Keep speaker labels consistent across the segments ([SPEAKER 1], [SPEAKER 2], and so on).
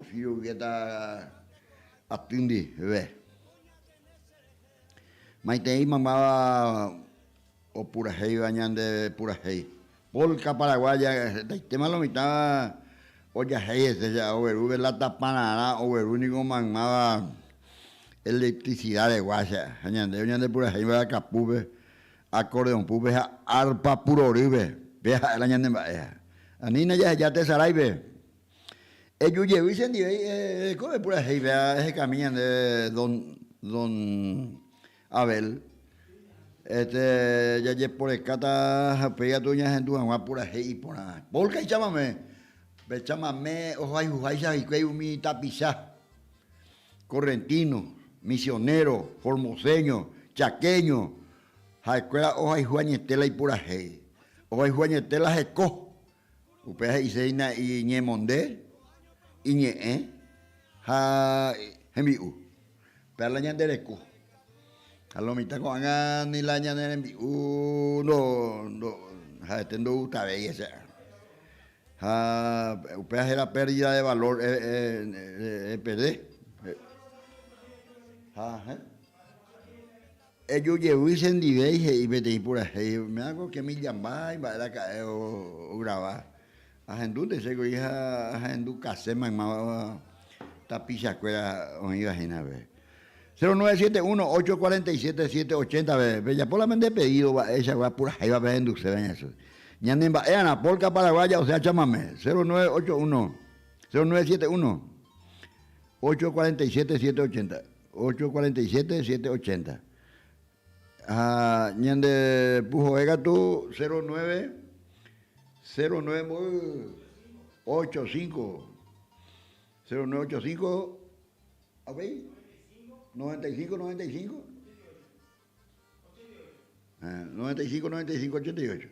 [SPEAKER 1] Porfirio Ubieta aty ndive. Maitei mamáva opurahéiva ñande purahéi. Polka paraguaya hetaitéma lo mitã ojahéi hese che ogueru velata pararã ogueru niko maymáva electricidad regua che ha ñande ñande purahéiva kapúpe acordeón púpe ha arpa purorýpe péa ha'e la ñane mba'e ha anína jaheja tesaráipe eju jevy chendive rekove purahéi péa ehekami ñande don don Abel, este, jajeporekáta ha upéi katu ñahendu hag̃ua purahéi iporã. Polka ichamame, pe chamame ohayhuháicha hikuái umi tapicha, correntino, misionero, formoseño, chaqueño, ha'ekuéra ohayhu añete la ipurahéi, ohayhu añete la heko, upéva he'ise hína iñemonde, iñe'ẽ ha hembi'u. Péva la ñande reko. Ha lo mitã ko'ág̃a ni la ñane rembi'u ndo, ndo, ha'ete ndogustavéi hese. Ha upéva héra pérdida de valor eperde. Ha he. Eju jevy chendivéi he'i peteĩ purahéi, méako ke millambái mba'e raka'e ograva. Ahendúnte che kuri ha ahendukase maymáva tapichakuéra oĩva hína pe. 0971 847 780 pe pejapo la pende pedido mba'eichagua purahéiva pehenduséva ñasu. Ñane mba'e'arã polka paraguaya osea chamame 0981 0971 847 780 847 780 Ha ñande puhoe katu 09 09 mboy 85 09 85 avei 95 95 95 95 88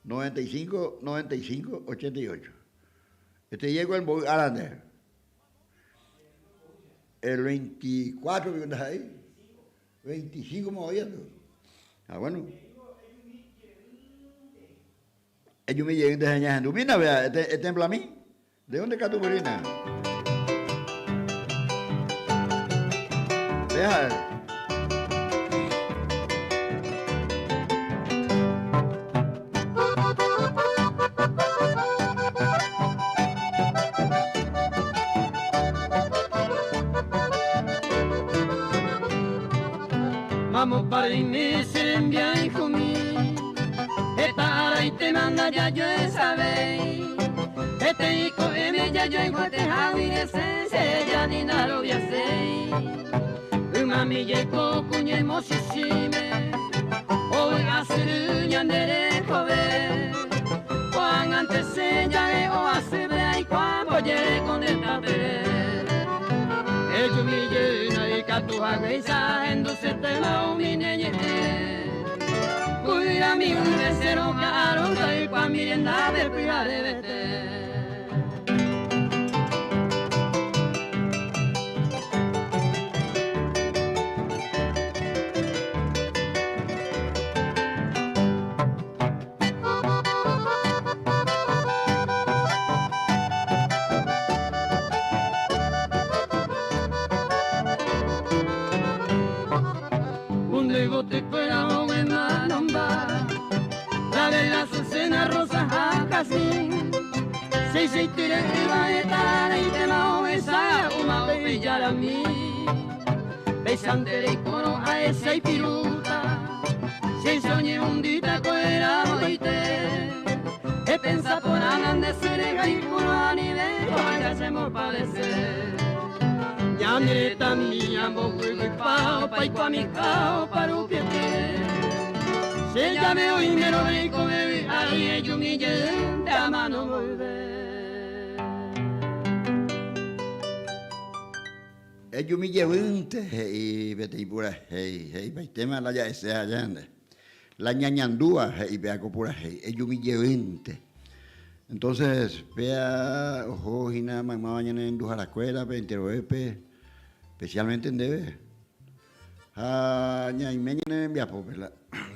[SPEAKER 1] 95 95 88 Este llegó el mboy ára nde El 24 piko ndaha'éi 25 ma oĩ atu. Ha bueno. Ejumi jeýnte ha ñahendumína vea, etemplami. ¿De dónde katupyrýna? Vea.
[SPEAKER 2] Mamo reime che rembiayhumi Heta araitéma ndajajoesavéi Peteĩ ko'ẽme jajoeguatehágui resẽ che jani ndaroviaséi Ymami jeko ku ñemochichĩme Ovy'a syry ñande rekove Ko'ág̃ante che jave oasýpe aikuaa mbojereko nde tapere Ejumi jeýna ikatu haguéicha ahendusetéma umi ne ñe'ẽ Guyra mi yve che roka'arúta ykuami rendápe pyharevete. Mundo yvotykuéra oguemanomba, Clavel, azucena, rosa ha jazmín. Seisei tyre'ỹva heta areitéma ohecha uma opijarami. Péichante reikórõ ahecha ipirúta, chéicha oñehundíta ko'ẽrã voite. Epensa porã nande sy rehayhúrõ anive ko'ág̃a chembopadese. Ñane retãmi amboguyguipa opaikuamiha oparupiete. Che jave oimérõ reikove vy'águi ejumi jeýnte amano mboyve.
[SPEAKER 1] Ejumi jeýnte, he'i peteĩ purahéi, he'ipaitéma la ja'ese aja nde. La ñañandúva he'i péa ko purahéi, ejumi jeýnte. Entonces, péa oho hína maymáva ñane renduharakuérape, enterovépe, especialmente ndéve. Ha ñaime ñane rembiapópe,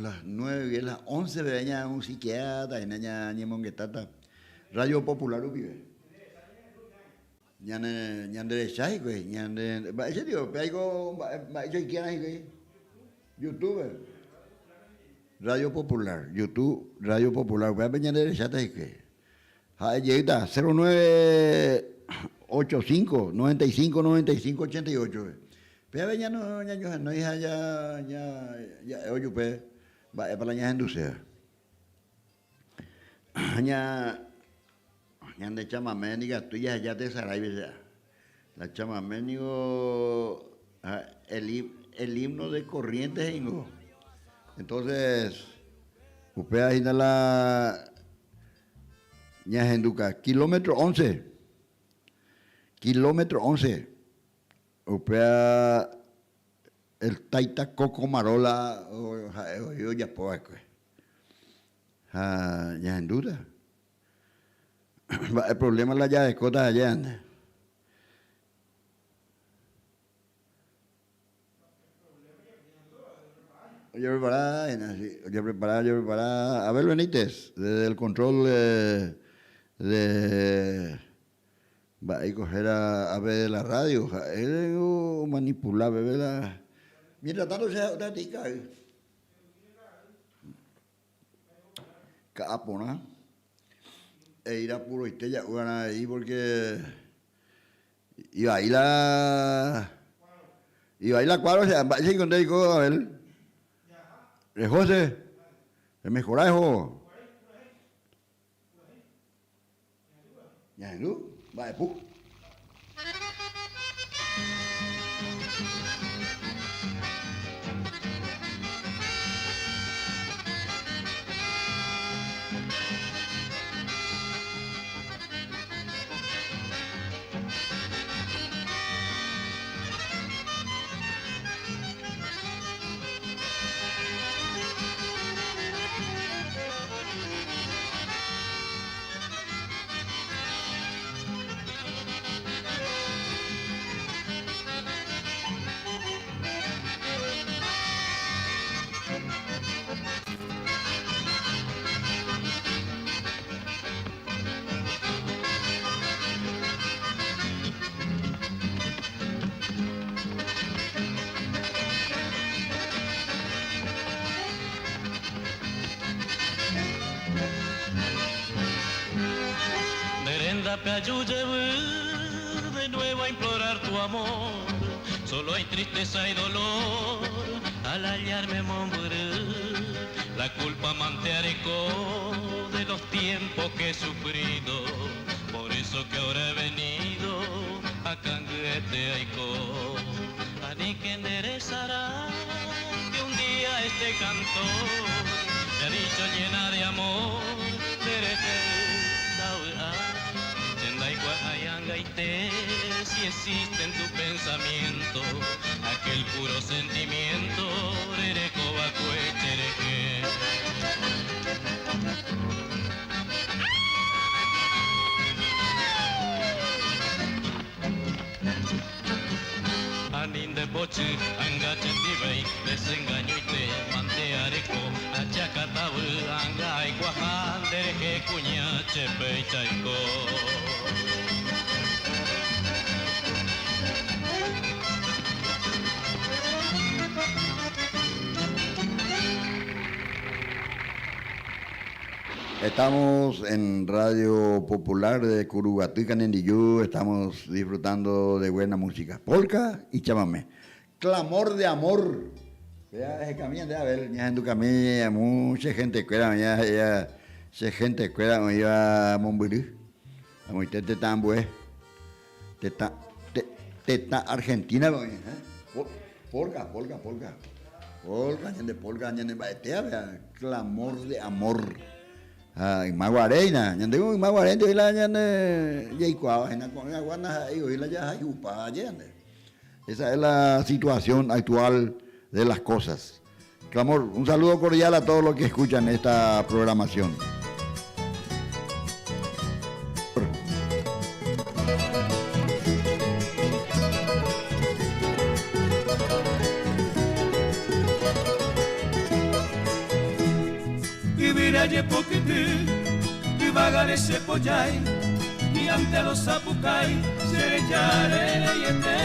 [SPEAKER 1] las nueve guive las once peve ñamusiqueáta hína ñañemongetáta Radio Popular rupive. Ñane ñande recha hikuái, ñande mba'éicha piko pe aiko mba'e mba'éicha oikéarã hikuái YouTube, Radio Popular, YouTube Radio Popular upévape ñande recháta hikuái. Ha'e jeýta 0985 95 95 88-pe. Pévape ñañohenói ha ja'e ojupe mba'épa la ñahenduséva. Ñande chamame nikatu jaheja tesaráipe che. La chamame niko el himno de Corrientes he'ingo. Entonces upéva hína la ñahenduka. Kilómetro once, kilómetro once, upéva el taita Coco Marola ha'e voi ojapo va'ekue. Ha ñahendúta. Mba'e problema la jarekóta aje ande. Ojeprepara, ojeprepara, ojeprepara. Abel Benítez, desde el control de, de mba'éiko héra ave de la radio, ha'e ningo omanipula peve la. Mientras tanto che ha'úta peteĩ ka'ay. Ka'a porã. Eíra puroite ja'u va'erã avei porque ivai la ivai la cuadro che mba'éicha nde reiko Abel. Reho che remejora eho. Ñahendu mba'epu.
[SPEAKER 3] Nde aju jevy de nuevo a implorar tu amor Solo hay tristeza y dolor al hallarme mombyry La culpa mante areko de los tiempos que he sufrido Por eso que ahora he venido a Canguete aiko Aníke nderesarái que un día este cantor Te ha dicho llena de amor nderehe ndavy'ái Che ndaikuaái angaite si existe en tu pensamiento aquel puro sentimiento rerekova'ekue cherehe. Ani ndepochy anga chendivéi desengañoite mante areko achakatavy anga aikuaha nderehe kuña che péichaiko.
[SPEAKER 1] Estamos en Radio Popular de Curuguaty, Canindiyú, estamos disfrutando de buena música, polka y chamamé. Clamor de amor. Péa ehekami ñande Abel, ñahendukami amu che gentekuéra oĩva he'íva che gentekuéra oĩva mombyry, amoite tetã ambue, tetã, tetã Argentina-pe oĩ, eh. Polka, polka, polka. Polka, ñande polka ñane mba'etéva péa, clamor de amor. Ha yma guaréina, ñande ko yma guarénte oĩ la ñane jaikuaáva hína ko'ẽgagua ndaha'éi oĩ la jahayhupa aje ñande. Esa es la situación actual de las cosas. Clamor, un saludo cordial a todos los que escuchan esta programación.
[SPEAKER 3] Yvyra jepokyty, yvágare che pojái, hi'ãnte rosapukái che. Cherejáre reiete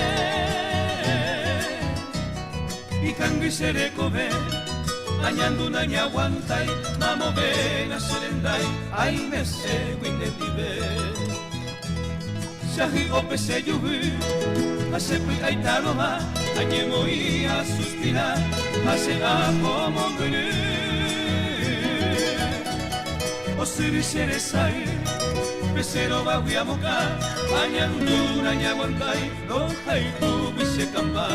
[SPEAKER 3] Ikangy che rekove Añandu nañaguantái Mamove nacherendái Aimeségui nendive Che ahy'ópe che juvy Ha che py'aitarova Añemoĩ asuspira Ha che apo mombyry Osyry che resay Pe che rovagui amokã Añandu nañaguantái Rohayhúgui che kamba.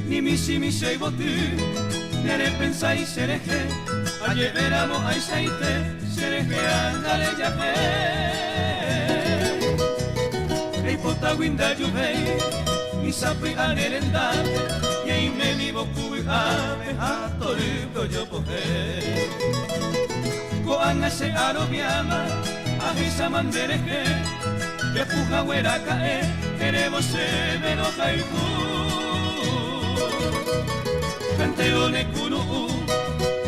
[SPEAKER 3] Ni michĩmi che yvoty, nerepensái che rehe, ajevéramo aichaite che rehe anga rejape. Reipotágui ndajuvéi, ni sapy'a ne rendápe, ñaimemi voku vy'ápe ha torýpe ojopohe. Ko'ág̃a che aroviáma, ahecháma nde rehe, japuhague raka'e, erévo chéve rohayhu. Canteo ne kunu'ũ,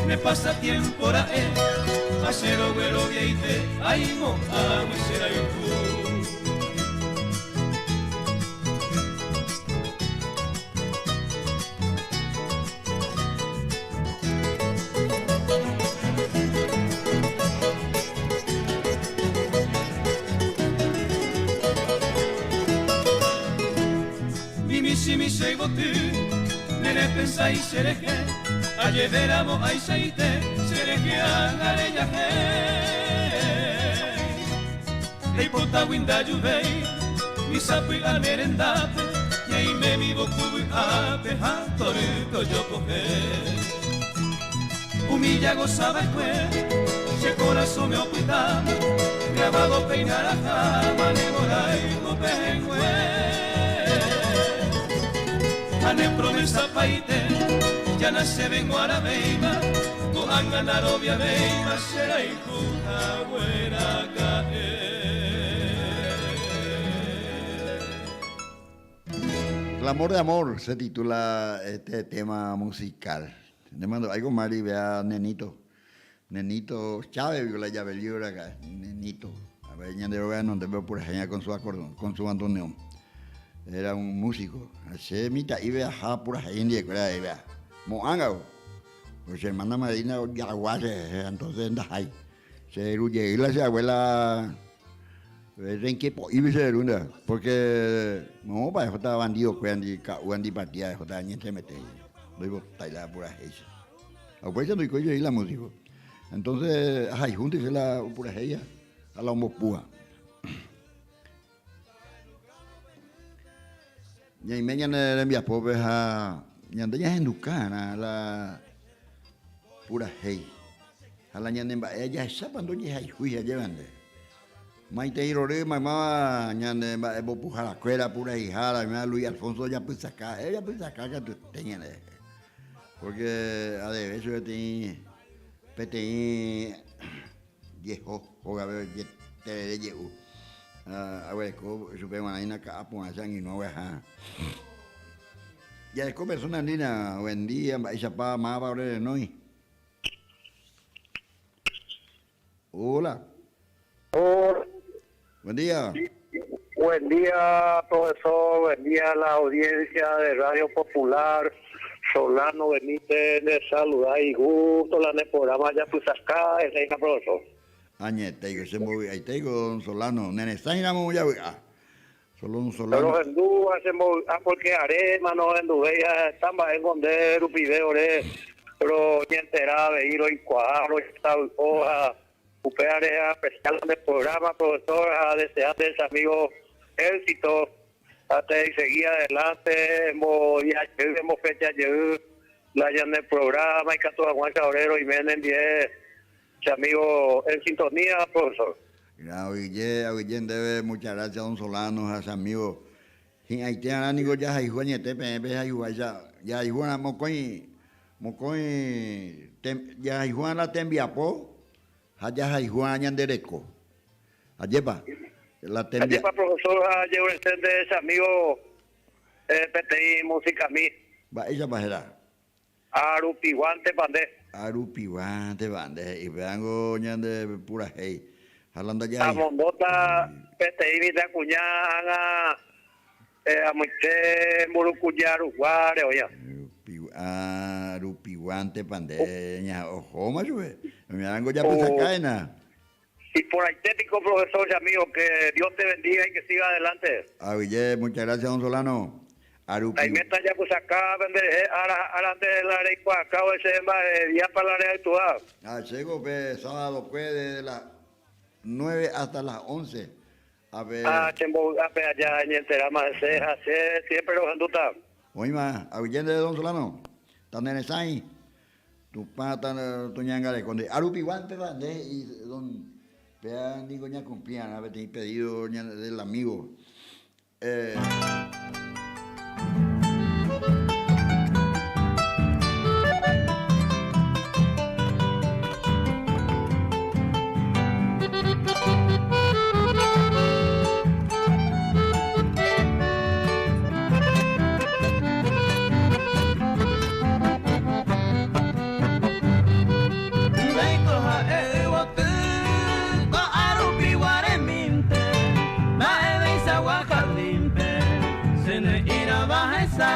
[SPEAKER 3] ne pasatiempo ra'e, ha che rogueroviaite aimo'ãgui che rayhu. Ni michĩmi che yvoty, nerepensái che rehe, ajevéramo aichaite che rehe ág̃a rejahéi. Reipotágui ndajuvéi, ni sapy'a ne rendápe, ñaimemi voku vy'ápe ha torýpe ojopohe. Umi jagozava'ekue che korasõme opytáma, grabado peinaraháma ne mborayhu pehẽngue. Ha ne promesapaite janasẽve g̃uarãvéima, ko'ág̃a ndaroviavéima che rayhu hagueraka'e.
[SPEAKER 1] Clamor de amor se titula este tema musical. Ne mandu'ái ko Mari vea Nenito. Nenito Chávez la Javeliu raka'e. Nenito. A ver, ñande róga renondépe opurahéiva con su acordeón, con su bandoneón. Era un músico. Ha che mitã'ive aha purahéi ndivekuéra avei vea. Mo'ãngavo. Pero che hermana madrina ojagua cherehe, entonces ndahái. Che ru jey la che abuela renke po'ígui che ru nde, porque moõpa ehóta bandido kuéra ndi ka'u antipatía ehóta añetremete ndoipotái la purahéi che. Ha upéicha ndoikói jey la músico. Entonces ahayhúnte che la opurahéiha ha la ombopúha. Ñaime ñane rembiapópe ha ñande ñahendukárã la purahéi ha la ñane mba'e jahechápa ndojehayhúi ajéva nde. Maitei rory maymáva ñane mba'e mbopuharakuéra, puraheihára, oiméva Luis Alfonso ojapysaka, ha'e ojapysaka katuete ñande rehe. Porque adeve chupe peteĩ peteĩ Jeho hógape ojeterere je'u. Aguereko chupe g̃uarã hína ka'a porã che angirũ agueraha. Jareko persona ndína, buen día, mba'éichapa mávapa ore renói. Hola.
[SPEAKER 4] Hola.
[SPEAKER 1] Buen día.
[SPEAKER 4] Buen día, profesor. Buen día a la audiencia de Radio Popular. Solano Benítez le saluda y gusto la ne programa Yapysaka, reina profesor.
[SPEAKER 1] Añetéiko, che mbovy'aitéiko don Solano, neresãi ramo javy'a. Solo don Solano.
[SPEAKER 4] Rohendu ha che mbovy'a porque aréma nohenduvéi ha heta mba'éngo nde rupive ore roñentera avei roikuaa, rojavy'o ha Upévare apreciar nde programa profesor ha desearte che amigo éxito ha teisegui adelante embodía jey embofecha jey la ñane programa ikatu haguãicha ore roime nendie che amigo en sintonía profesor.
[SPEAKER 1] Aguyje, aguyje ndéve, muchas gracias don Solano ha che amigo. Hi'ãite arã niko jahayhu añete peẽ pehayhuháicha, jahayhu arã mokõi, mokõi jahayhu arã la tembiapo ha jahayhu arã ñande reko. Ajépa? La tembia.
[SPEAKER 4] Ajépa profesor ha ajeguerese nde che amigo peteĩ musicami.
[SPEAKER 1] Mba'éichapa héra?
[SPEAKER 4] Arupiguántepa nde.
[SPEAKER 1] Arupiguántepa nde he'i pévango ñande purahéi ha la ndajahai.
[SPEAKER 4] Amondóta peteĩ mitãkuña ág̃a amoite mburukuja ruguáre oĩva.
[SPEAKER 1] Arupiguántepa nde ohóma chupe. Oimérãngo japysakáina.
[SPEAKER 4] Iporãite piko profesor che amigo, que Dios te bendiga y que siga adelante.
[SPEAKER 1] Aguyje, muchas gracias don Solano. Arupi.
[SPEAKER 4] Aiméta japysaka pende rehe ára ha árante la reikuaakávo che mba'e diápa la rehaytuha.
[SPEAKER 1] Ha chéko pe sábado-kue desde las nueve hasta las once. Ha pe.
[SPEAKER 4] Ha che mbovy'a pe aja añenteráma hese ha che siempre rohendúta.
[SPEAKER 1] Oĩma, aguyje nde don Solano. Taneresãi. Tupã toñangareko nde árupiguánteva nde he'i don péa niko ñakumpli arã peteĩ pedido del amigo. Eh.
[SPEAKER 2] Ndéiko ha'e yvoty ko'a rupi guaremínte, mba'eveichagua jardínpe che ne'ĩrava hesa.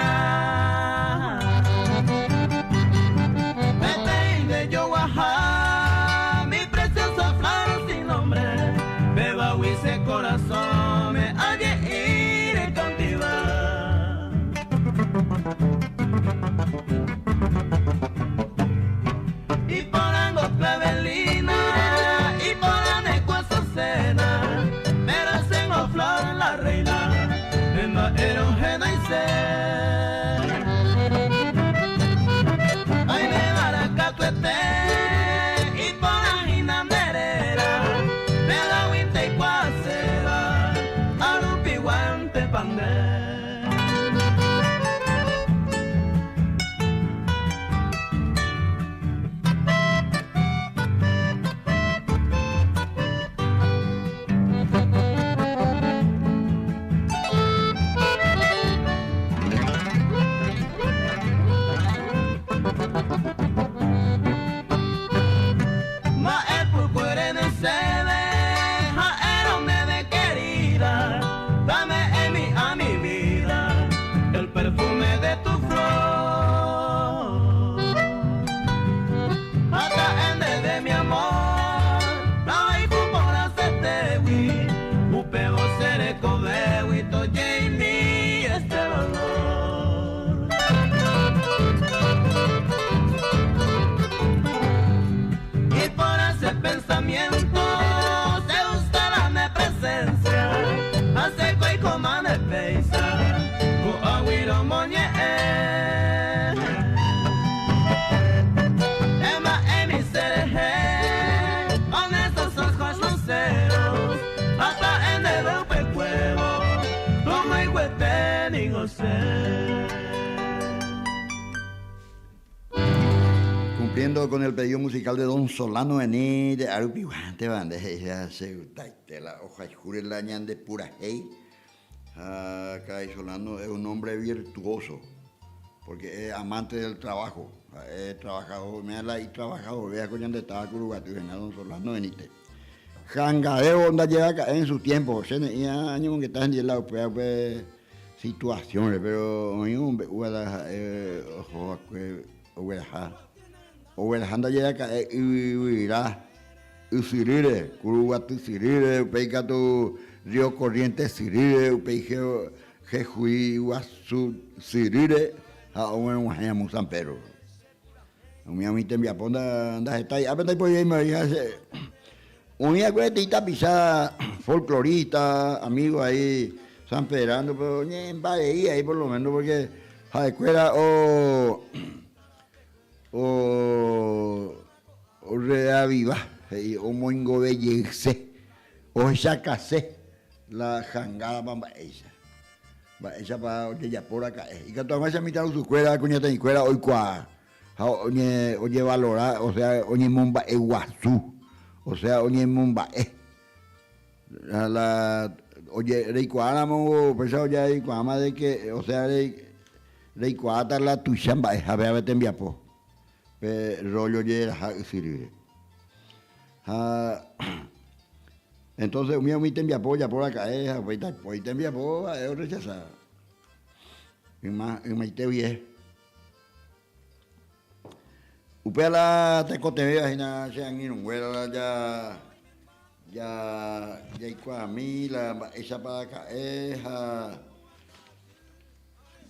[SPEAKER 2] Peteĩ nde joguaha mi preciosa flor sin nombre, pévagui che korasõme aje'íre cautiva. Iporãngo clavelina, iporã ne kuasusena, pero chéngo flor la reina, ne mba'érõ henaise. Oime vara katuete, iporã hína nde réra, pévaguinte ikuaaséva, arupiguántepa nde. Mba'e pukuere ndéve ha'érõ ndéve querida. Tame'ẽmi a mi vida el perfume de tu flor. Ha ta'e ndéve mi amor, rohayhu porãsetégui, upévo che rekovégui tojeimi este dolor. Iporã che pensamiento, che gusta la ne presencia, ha che koikóma ne péicha, ko'águi romoñe'ẽ. Ema'ẽmi che rehe, con esos ojos luceros, ha ta'e ndéve upekuévo, rohayhuete ningo che.
[SPEAKER 1] Cumpliendo con el pedido musical de Don Solano Eni de Arupiguánteva nde he'i ha che gustaite la ohayhúre la ñande purahéi ha karai Solano es un hombre virtuoso porque es amante del trabajo ha'e trabajador oimea la itrabajadorvéva ko ñande táva Kuruguaty hína Don Solano Enite. Jangadeo ndaje raka'e en su tiempo che ne'ĩra añemongeta hendive la upéva upe situación-re, pero oĩ omombe'úva la ha'e oho va'ekue ogueraha. Ogueraha ndaje raka'e yvyra ysyrýre, Kuruguaty syrýre, upéi katu Río Corrientes syrýre, upéi Jejuí Guasu syrýre ha og̃uahẽ amo San Pedro. Umi umi tembiapo ndahetái, ápe ndaipoivéima oĩ ha che oĩ va'ekue peteĩ tapicha folklorista, amigo ahí San Pedrando, pero oñe'ẽmba rei ahí por lo menos porque ha'ekuéra o o reaviva, he'i omoingove jeyse, ohechakase la jangádapa mba'éicha. Mba'éichapa ojejapo raka'e. Ikatu hag̃uáicha mitãrusukuéra, kuñataĩkuéra oikuaa ha ojevalora, osea oñemomba'eguasu, osea oñemomba'e. Ha la oje reikuaáramo upéicha ojaikuaáma de que, o sea reikuaáta la tuicha mba'eha péva pe tembiapo, pe rollo jereraha ysyrýre. Ha entonces umi umi tembiapo ojapo raka'e ha upéi taipói tembiapo ha'e orrechasa yma ymaite guie. Upéva la tekotevẽva hína che angirũnguéra la ja ja jaikuaami la mba'éichapa raka'e ha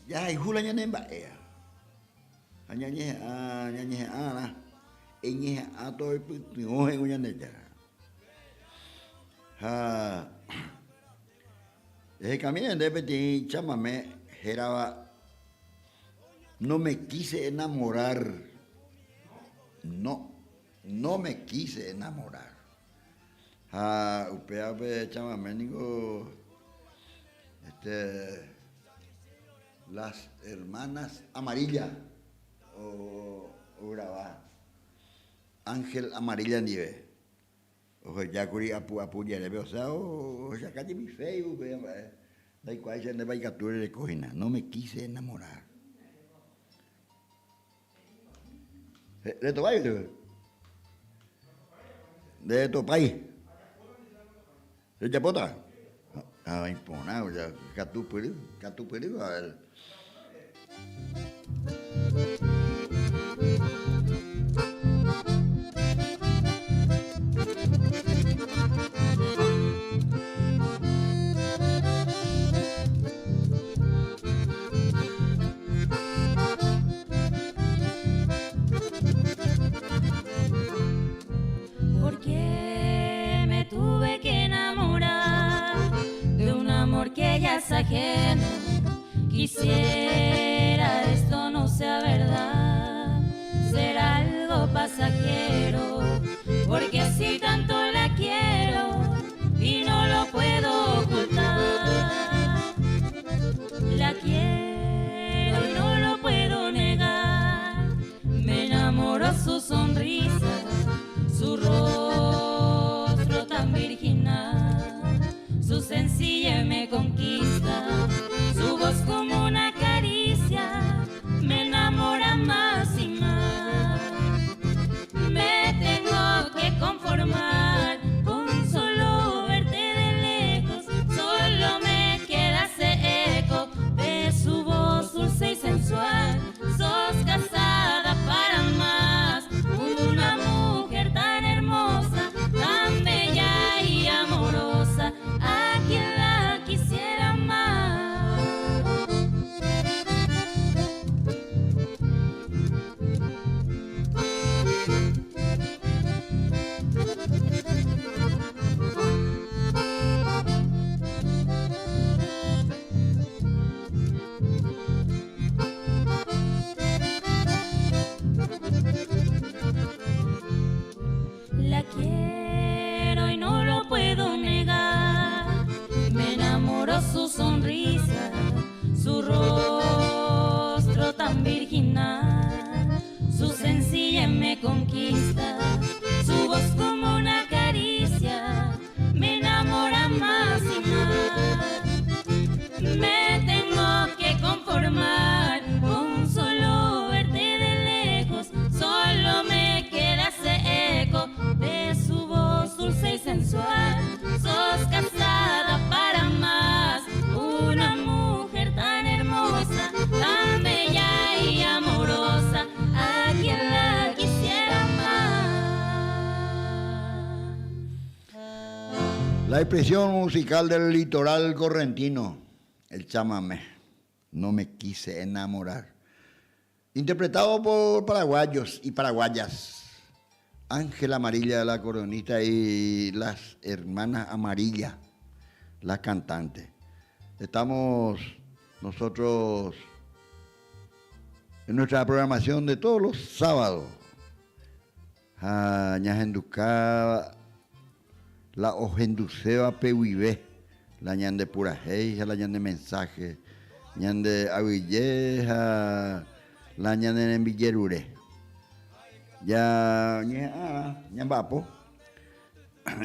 [SPEAKER 1] jahayhu la ñane mba'éva. Ha ñañeha'ã ñañeha'ãrã eñeha'ã toipytyvõ he'ívo Ñandejára. Ha ehekami ñande peteĩ chamame hérava No me quise enamorar. No, no me quise enamorar. Ha upéva pe chamame ningo este las hermanas Amarilla ograva Ángel Amarilla ndive. Ohejákuri apu apu jerépe, osea ohechaka jepi Facebook-pe mba'e, ndaikuaái che ndépa ikatu rereko hína, no me quise enamorar. Retopái upépe? Nderetopái? Rejapóta? Ha iporã, katupyry, katupyry, a ver.
[SPEAKER 2] Porque me tuve que enamorar de un amor que ya es ajeno. Quisiera esto no sea verdad, será algo pasajero, porque si tanto la quiero y no lo puedo ocultar. La quiero y no lo puedo negar, me enamoró su sonrisa, su rostro tan virginal, su sencillez me conquista, su voz como una caricia, me enamora más y más. Me tengo que conformar con solo verte de lejos, solo me queda ese eco de su voz dulce y sensual. Sos casada para más, una mujer tan hermosa, tan bella y amorosa, a quien la quisiera amar. La quiero y no lo puedo negar. Me enamoró su sonrisa, su rostro tan virginal, su sencillez me conquista, su voz como una caricia, me enamora más y más. Me tengo que conformar con solo verte de lejos, solo me queda ese eco de su voz dulce y sensual. Sos casada para más, una mujer tan hermosa, tan bella y amorosa, a quien la quisiera amar.
[SPEAKER 1] La expresión musical del litoral correntino, el chamamé, No me quise enamorar. Interpretado por paraguayos y paraguayas. Ángel Amarilla, la acordeonista, y las hermanas Amarilla, las cantantes. Estamos nosotros en nuestra programación de todos los sábados. Ha ñahenduka la ohenduséva pe guive, la ñande purahéi ha la ñane mensaje, ñande aguyje ha la ñane rembijerure. Ja ñeha'ãrã ñamba'apo.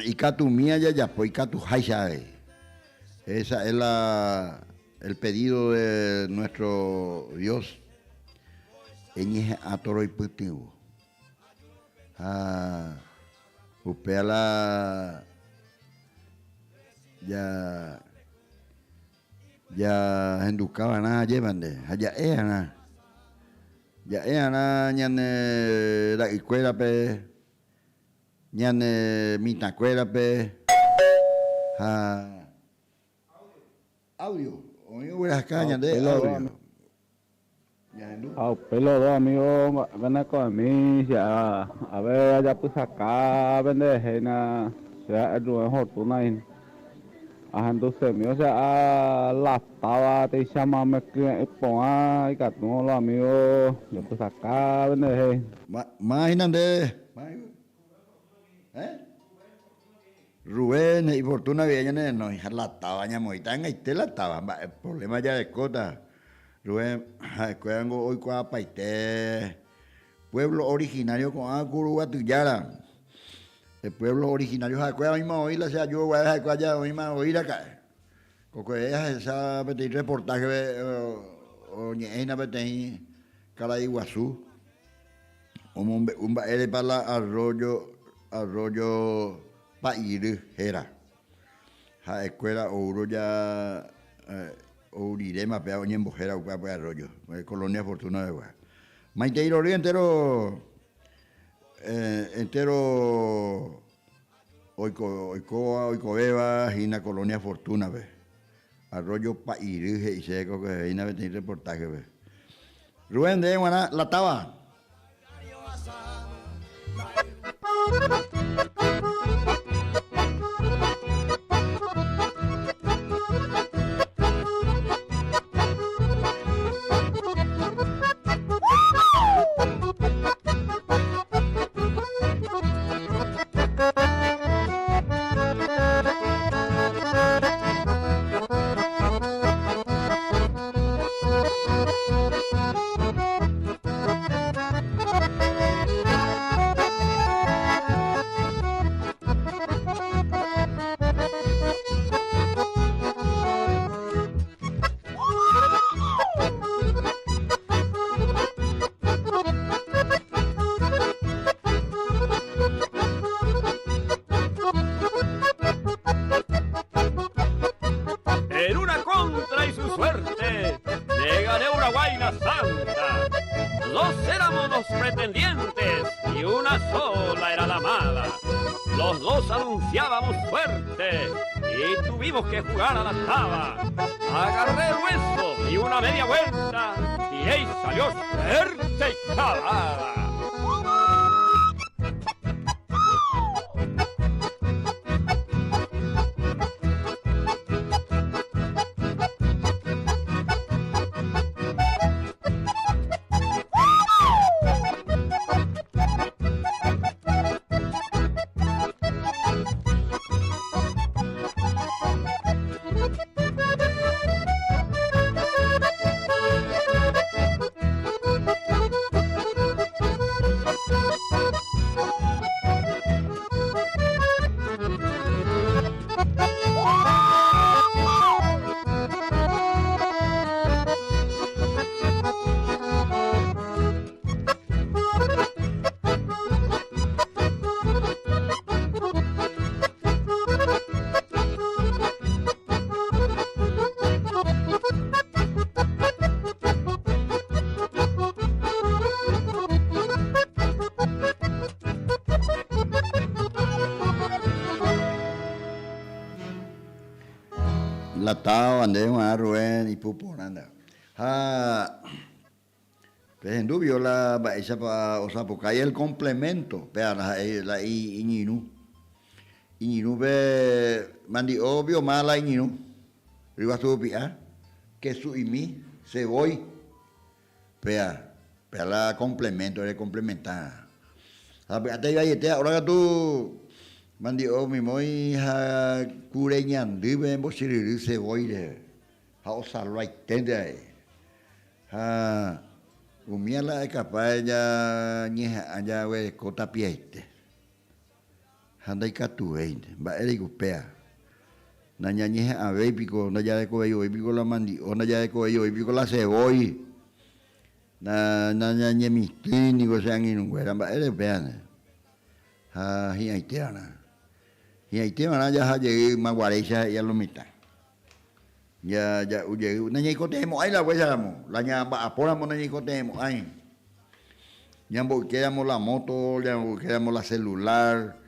[SPEAKER 1] ikatumíva jajapo ikatuháicha avei. Esa es la el pedido de nuestro Dios, eñeha'ã toroipytyvõ. Ha upéva la ja jahenduka va'erã ajépa nde ha ja'e va'erã. Ja'e va'erã ñane ra'ykuérape. Ñane mitãkuérape ha audio oĩ oguerahaka ñande audio ñahendu.
[SPEAKER 5] Ha upe los dos amigos mba'épa ko'ẽmi che ave ajapysaka pende rehe hína che ha'e Rubén Fortuna hína. Ahendusemi osea a la táva teicháma mekyre'ỹ porã ikatúrõ los amigos japysaka pende rehe.
[SPEAKER 1] Máva hína nde? Rubén he'i Fortuna guive ñane renói ha la táva ñamoĩta ag̃aite la táva mba'e problema jarekóta. Rubén ha'ekuérango oikuaapaite pueblo originario ko'ã Kuruguatyjára. Pe pueblo originario ha'ekuéra oĩma oĩ la che aju oguae ha'ekuéra ja oĩma oĩ raka'e. Kokuehe ahecha peteĩ reportaje-pe oñe'ẽ hína peteĩ karai guasu omombe'u mba'érepa la arroyo arroyo Pa'iry héra. Ha'ekuéra oúrõ ja ou riréma péva oñembohéra upéva pe arroyo, Colonia Fortuna pegua. Maitei rory entero Entéro oikóva oikovéva hína Colonia Fortuna-pe. Arroyo Pa'iry he'ise ko hína peteĩ reportaje-pe. Rubén, ndéve g̃uarã la táva.
[SPEAKER 6] En una contra y su suerte, le gané una guaina santa. Dos éramos los pretendientes y una sola era la amada. Los dos anunciábamos suerte y tuvimos que jugar a la taba. Agarré el hueso y una media vuelta y ahí salió suerte y clavada.
[SPEAKER 1] La táva ndéve g̃uarã Rubén ipu porã nde. Ha Pehendu viola mba'éichapa osapukái el complemento, péva la ha'e la iñirũ. Iñirũ pe mandi'o pioma la iñirũ, ryguasu rupi'a, kesu'imi, sevói, péva, péva la complemento recomplementa. Ha py'ate ivaiete ahora katu mandi'o mimói ha kure ñandýpe embochyryry sevói reheve ha osalvaiténte avei. Ha umía la ekapáe ñañeha'ã jaguereko tapiaite. Ha ndaikatuvéinte. Mba'éreiko upéva? Nañañeha'ãvéi piko, ndajarekovéi voi piko la mandi'o, ndajarekovéi voi piko la sevói. Nañañemitỹi niko che angirũnguéra, mba'ére upévante. Ha hi'ãite va'erã. Hi'ãite va'erã jaha jey ymaguaréicha he'i a lo mitã. Ja'u jey, nañaikotevẽmo'ãi la upéicharamo, la ñamba'apóramo nañaikotevẽmo'ãi. Ñamboykéramo la móto, ñamboykéramo la celular,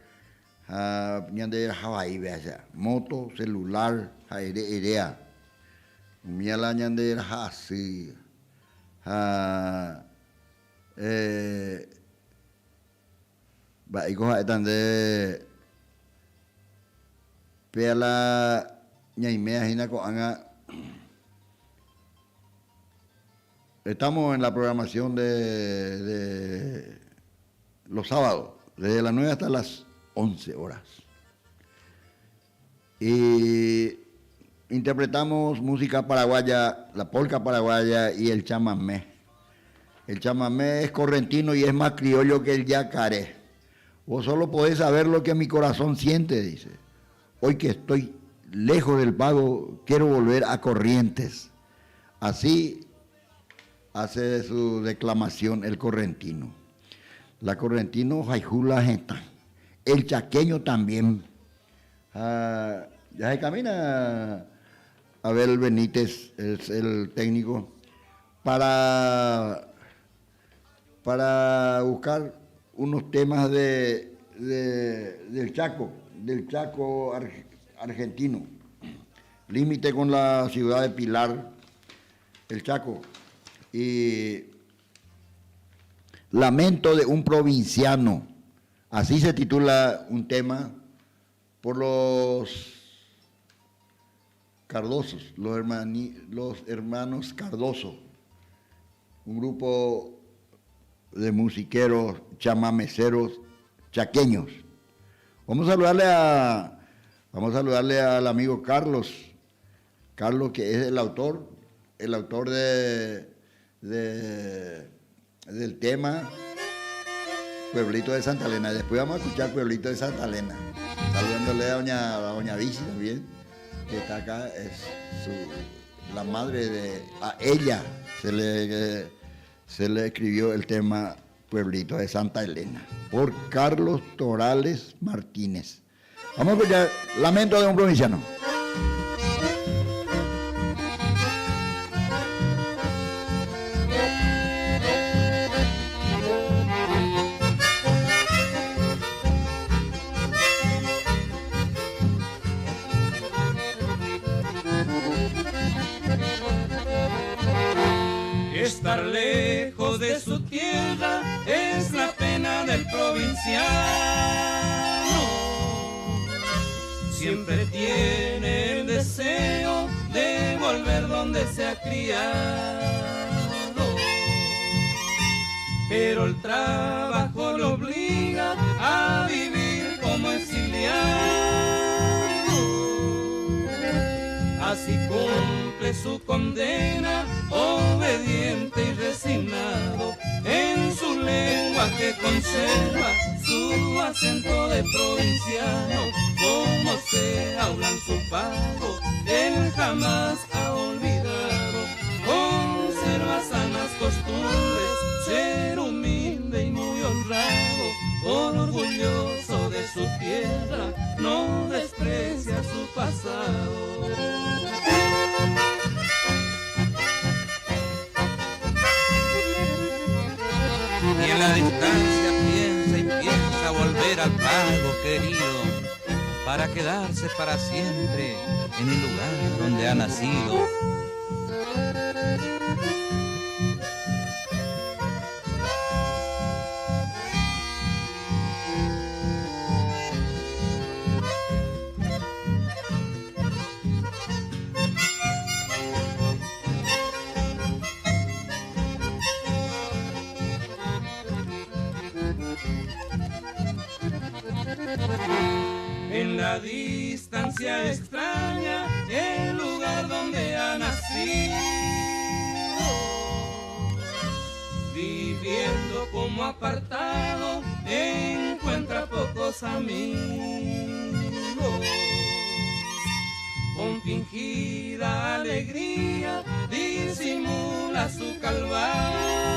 [SPEAKER 1] ha ñande raha vaive aja. Móto, celular ha ere eréa. Umía la ñande raha asy. Ha mba'éiko ha'éta nde péa la ñaiméa hína ko'ág̃a. Estamos en la programación de, de los sábados, desde las 9 hasta las 11 horas. Y interpretamos música paraguaya, la polca paraguaya y el chamamé. El chamamé es correntino y es más criollo que el yacaré. Vos solo podés saber lo que mi corazón siente, dice. Hoy que estoy lejos del pago, quiero volver a Corrientes. Así hace su declamación el correntino. La correntino ohayhu la hetã. El chaqueño también. Ha jahekamína Abel Benítez es el técnico para para buscar unos temas de, de del Chaco, del Chaco argentino. Límite con la ciudad de Pilar, el Chaco. Y Lamento de un provinciano. Así se titula un tema por los Cardosos, los, los hermanos Cardoso, un grupo de musiqueros, chamameceros, chaqueños. Vamos a saludarle a, vamos a saludarle al amigo Carlos, Carlos que es el autor, el autor de, de del tema Pueblito de Santa Elena. Después vamos a escuchar Pueblito de Santa Elena. Saludándole a doña, a doña Bici también, que está acá, es su, la madre de... A ella se le, se le escribió el tema Pueblito de Santa Elena, por Carlos Torales Martínez. Vamos a escuchar Lamento de un provinciano.
[SPEAKER 7] Estar lejos de su tierra es la pena del provinciano. Siempre tiene el deseo de volver donde se ha criado. Pero el trabajo lo obliga a vivir como exiliado. Así cumple su condena, obediente y resignado, en su lengua que conserva su acento de provinciano, como se habla en su pago, él jamás ha olvidado. Conserva sanas costumbres, ser humilde y muy honrado, orgulloso de su tierra, no desprecia su pasado. Y en la distancia piensa y piensa volver al pago querido, para quedarse para siempre en el lugar donde ha nacido. En la distancia extraña el lugar donde ha nacido, viviendo como apartado, encuentra poco. los amigos. Con fingida alegría disimula su calvario.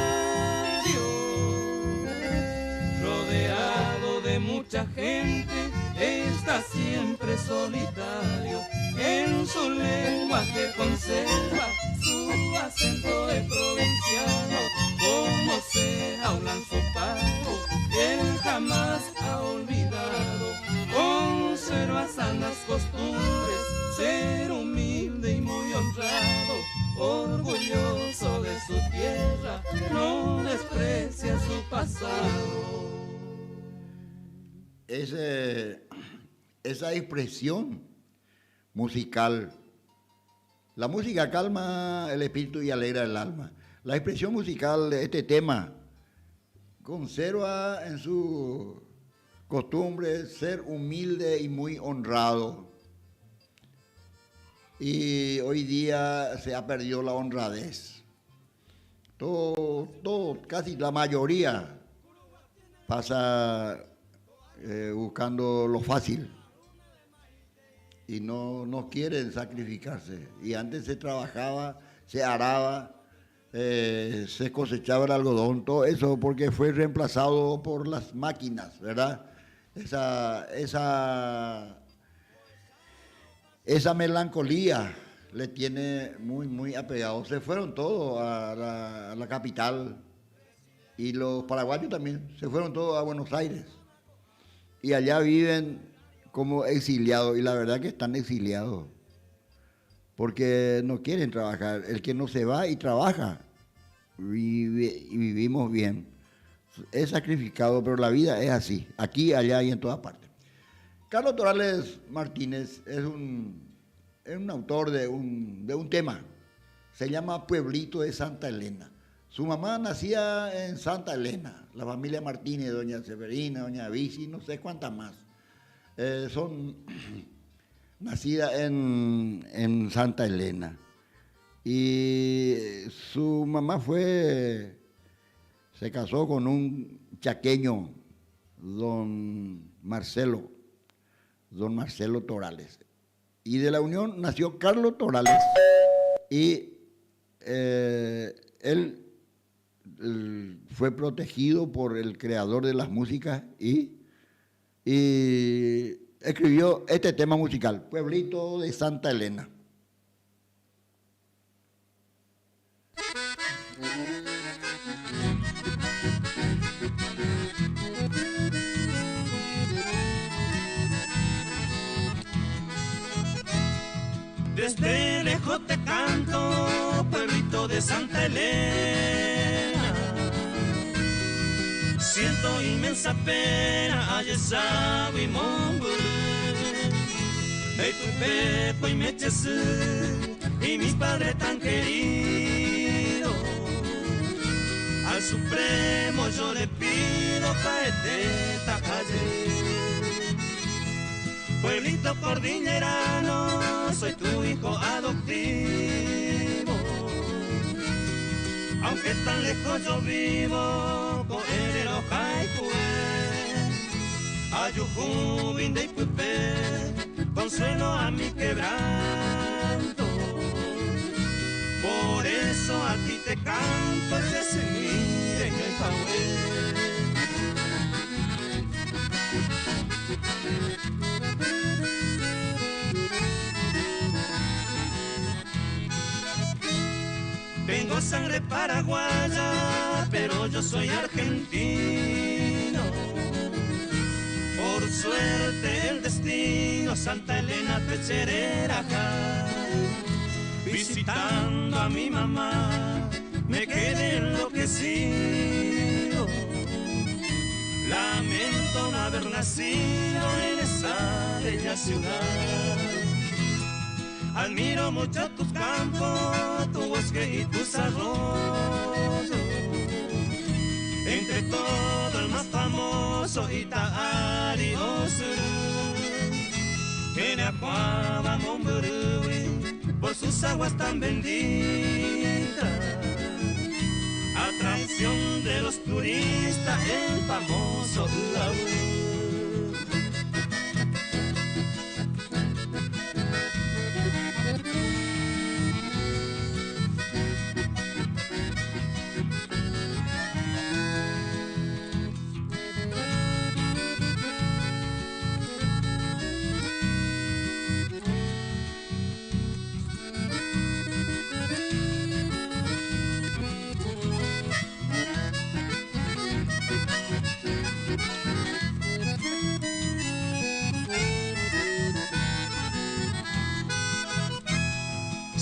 [SPEAKER 7] Rodeado de mucha gente, está siempre solitario. En su lenguaje conserva su acento de provinciano, como se habla en su pago, él jamás ha olvidado. Conserva sanas costumbres, ser humilde y muy honrado, orgulloso de su tierra, no desprecia su pasado.
[SPEAKER 1] Esa expresión musical, la música calma el espíritu y alegra el alma. La expresión musical de este tema conserva en su costumbre ser humilde y muy honrado. Y hoy día se ha perdido la honradez. Todo, casi la mayoría pasa buscando lo fácil y no quieren sacrificarse. Y antes se trabajaba, se araba, se cosechaba el algodón, todo eso porque fue reemplazado por las máquinas, ¿verdad? Esa melancolía le tiene muy, muy apegado. Se fueron todos a la capital y los paraguayos también, se fueron todos a Buenos Aires. Y allá viven como exiliados, y la verdad que están exiliados, porque no quieren trabajar. El que no se va y trabaja, vive y vivimos bien. Es sacrificado, pero la vida es así, aquí, allá y en todas partes. Carlos Torales Martínez es un autor de un tema, se llama Pueblito de Santa Elena. Su mamá nacía en Santa Elena, la familia Martínez, doña Severina, doña Bici, no sé cuántas más. Son nacidas en Santa Elena. Y su mamá se casó con un chaqueño, don Marcelo Torales. Y de la unión nació Carlos Torales y él fue protegido por el creador de las músicas y escribió este tema musical, Pueblito de Santa Elena.
[SPEAKER 7] Desde lejos te canto, pueblito de Santa Elena. Siento inmensa pena, ayesao y momburú. Peco y mechesú, y mi padre tan querido. Al Supremo yo le pido paete tacaye. Pueblito cordillerano, soy tu hijo adoptivo. Aunque tan lejos yo vivo, con el Ojaicue, Ayujubin de Ipupé, consuelo a mi quebranto. Por eso a ti te canto, que se mire en el Jahué. Tengo sangre paraguaya, pero yo soy argentino. Por suerte el destino, Santa Elena Pecherera, visitando a mi mamá, me quedé enloquecido. Lamento no haber nacido en esa bella ciudad. Admiro mucho tus campos, tu bosque y tus arroyos. Entre todo el más famoso Itaari Osuru, Geneacuaba Momburui, por sus aguas tan benditas. Atracción de los turistas, el famoso Ulaú.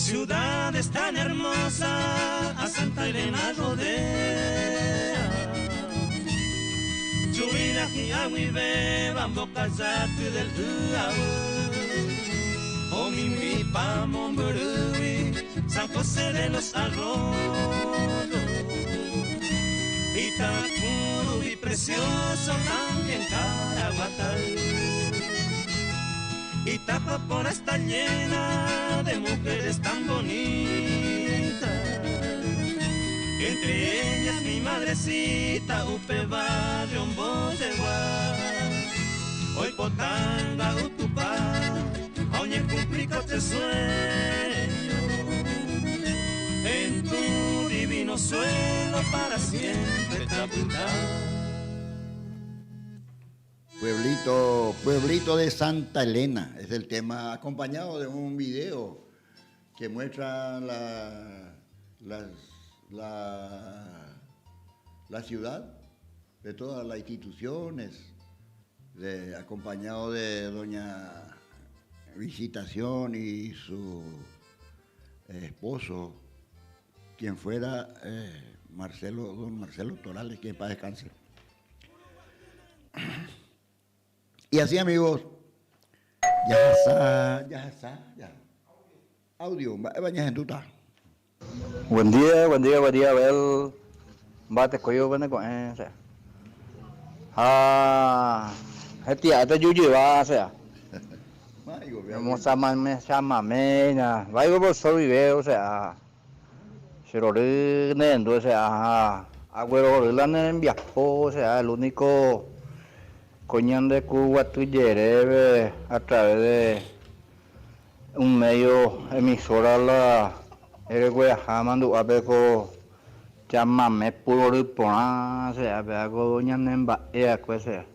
[SPEAKER 3] Ciudades tan hermosa a Santa Elena rodea. Chuira hiawi bambo casate del O mi mi San José de los Arroyos. Itacuru y precioso también Caraguatay. Itapapora está llena de mujeres tan bonitas. Entre ellas mi madrecita, Upe Barrio, Hoy potanga utupá, oye cumplico te sueño. En tu divino suelo para siempre taputá.
[SPEAKER 1] Pueblito, Pueblito de Santa Elena es el tema, acompañado de un video que muestra la, la, la, ciudad, de todas las instituciones, de, acompañado de doña Visitación y su esposo, quien fuera eh, Marcelo, don Marcelo Torales, quien para descanse. Y así, amigos, ya está, ya está, ya. Audio, mba'épa
[SPEAKER 5] Buen día, buen día, buen día, Abel. Mba'ete ko'ívo pene ko'ẽ, sea. Ha hetia'éta jujyva, sea. Ñamosãmame, chamaméina. Vaigo profesor Vivero, sea. Che rory ne rendu, sea, ha aguerohory la ne rembiapo, sea, el único ko ñande ku guaty jerépe a través de un medio emisora la eregueraha mandu'ápe ko chamame puro rory porã, sea, péva ko ñane mba'e va'ekue, sea.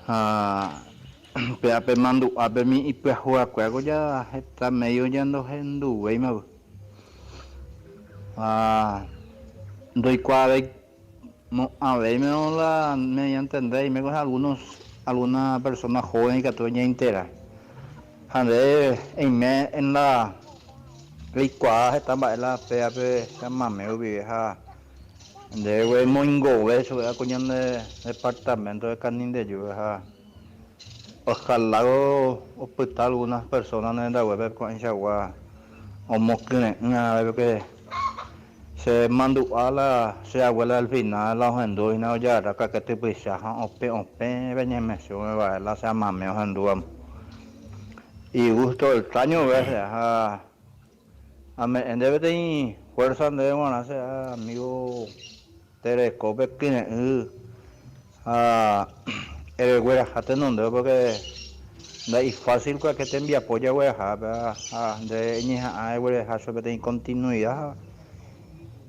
[SPEAKER 5] Ha péva pe mandu'ápe mi ipyahu va'ekue ko ja heta medio ja ndohenduvéima. Ha ndoikuaavéi mo'ãvéimerõ la ñantende aime con algunos alguna persona joven ikatu oñeintera. Ha nde eime en la reikuaa heta mba'e la pévape chamame rupive ha Nde guei moingove chupe ko ñande departamento de Canindeyúpe ha ojalá opyta algunas personas ne rendaguépe ko'ẽichagua omokyre'ỹ ave porque che mandu'a la che abuela al final la ohendu hína ojagarra kake typycha ha opẽ opẽ pe ñemesiõme va'e la che amame ohendúva y gusto extraño ve ha Ame'ẽ nde peteĩ fuerza ndéve g̃uarã che amigo terekópe kyre'ỹ ha eregueraha tenondévo porque nda'ifácil kuake tembiapo jaguerahápe ha nde eñeha'ã eguereha chupe peteĩ continuidad ha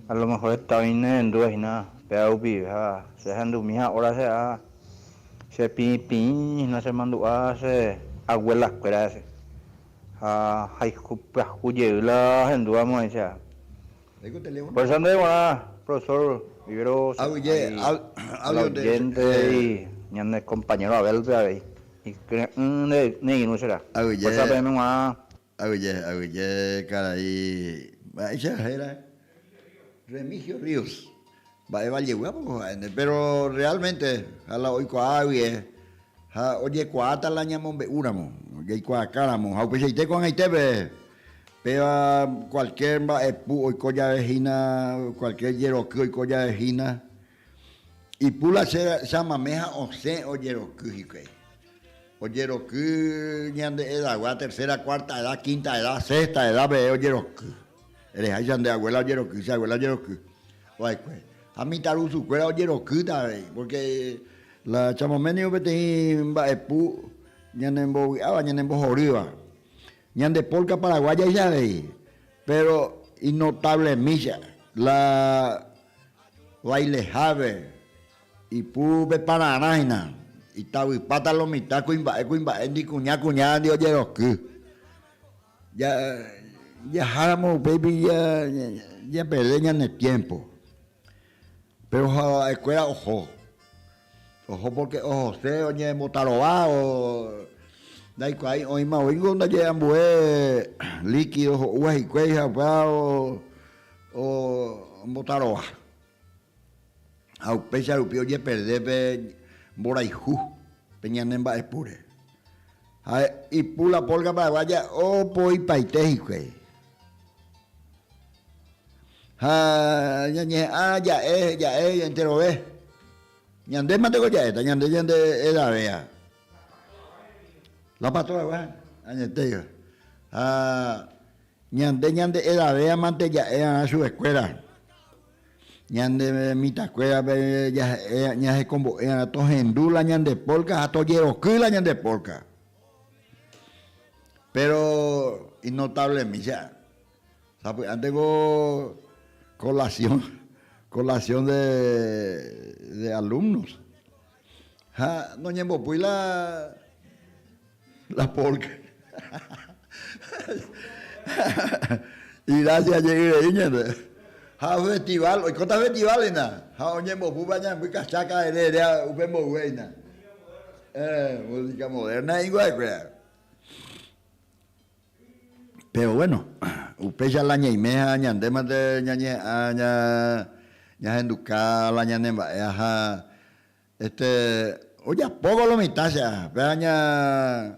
[SPEAKER 5] a lo mejor heta oĩ nerendúva hína péva rupive ha che ahendumi ha'óra che ha che pĩpĩ hína chemandu'a che abuela-kuéra hese. Ha hayhu pyahu jey la ahendúva mo'ãicha. Fuerza ndéve g̃uarã, profesor Viveros,
[SPEAKER 1] Aguyje,
[SPEAKER 5] al oyente y ñane compañero Abel-pe avei. Ikyre'ỹ ne irũ será. Fuerza peẽme g̃uarã.
[SPEAKER 1] Aguyje, aguyje karai, mba'éicha héra? Remigio Ríos. Mba'e vallegua poko ha'énte, pero realmente ha la oikuaa guie ha ojekuaáta la ñamombe'úramo, jaikuaakáramo, ha upeichaite ko'ag̃aitépe péva cualquier mba'epu oiko jave hína, cualquier jeroky oiko jave hína, ipu la che chamame ha osẽ ojeroky hikuái. Ojeroky ñande edagua, tercera, cuarta edad, quinta edad, sexta edad peve ojeroky. Ereháicha nde abuela ojeroky, che abuela ojeroky va'ekue. Ha mitãrusukuéra ojerokýta avei, porque la chamame ningo peteĩ mba'epu ñanembovy'áva, ñanembohorýva. Ñande polka paraguáyaicha avei, pero inotablemícha la bailehápe ipu pe pararã hína, itavypáta lo mitã kuimba'e kuimba'éndi, kuña kuñándi ojeroky. Jaháramo upéipi japerde ñane tiémpo. Péro ha'ekuéra oho. Oho pórke ohose oñembotarova o. Ndaikuaái oĩma oĩngo ndaje ambue líquido ho'úva hikuái ha upéva ombotarova. Ha upéicha rupi ojeperde pe mborayhu pe ñane mba'epúre. Ha ipu la polka paraguaya opoipaite hikuái. Ha ñañeha'ã ja'e ja'e enterove. Ñande manteko ja'éta, ñande ñande edavéa. La pastora añete. Ha ñande ñande edavéa mante ja'e arã chupekuéra. Ñande mitãkuérape ja'e ñahekombo'e arã tohendu la ñande polka ha tojeroky la ñande polka. Pero inotablemi che. Sapy'ánte ko colación, colación de, de alumnos. Ha noñembopúi la, la polka. Igracia jey rei ñande. Ha festival, oikóta festival hína. Ha oñembopúva ñamby cachaca ere ere upe mboyve hína. Eh, música moderna hikuái. Péro guéno, upéicha la ñaime ha ñandémante ñañeha'ã ñahenduka la ñanemba'e ha este ojapóva lo mitã che aha. Péva ña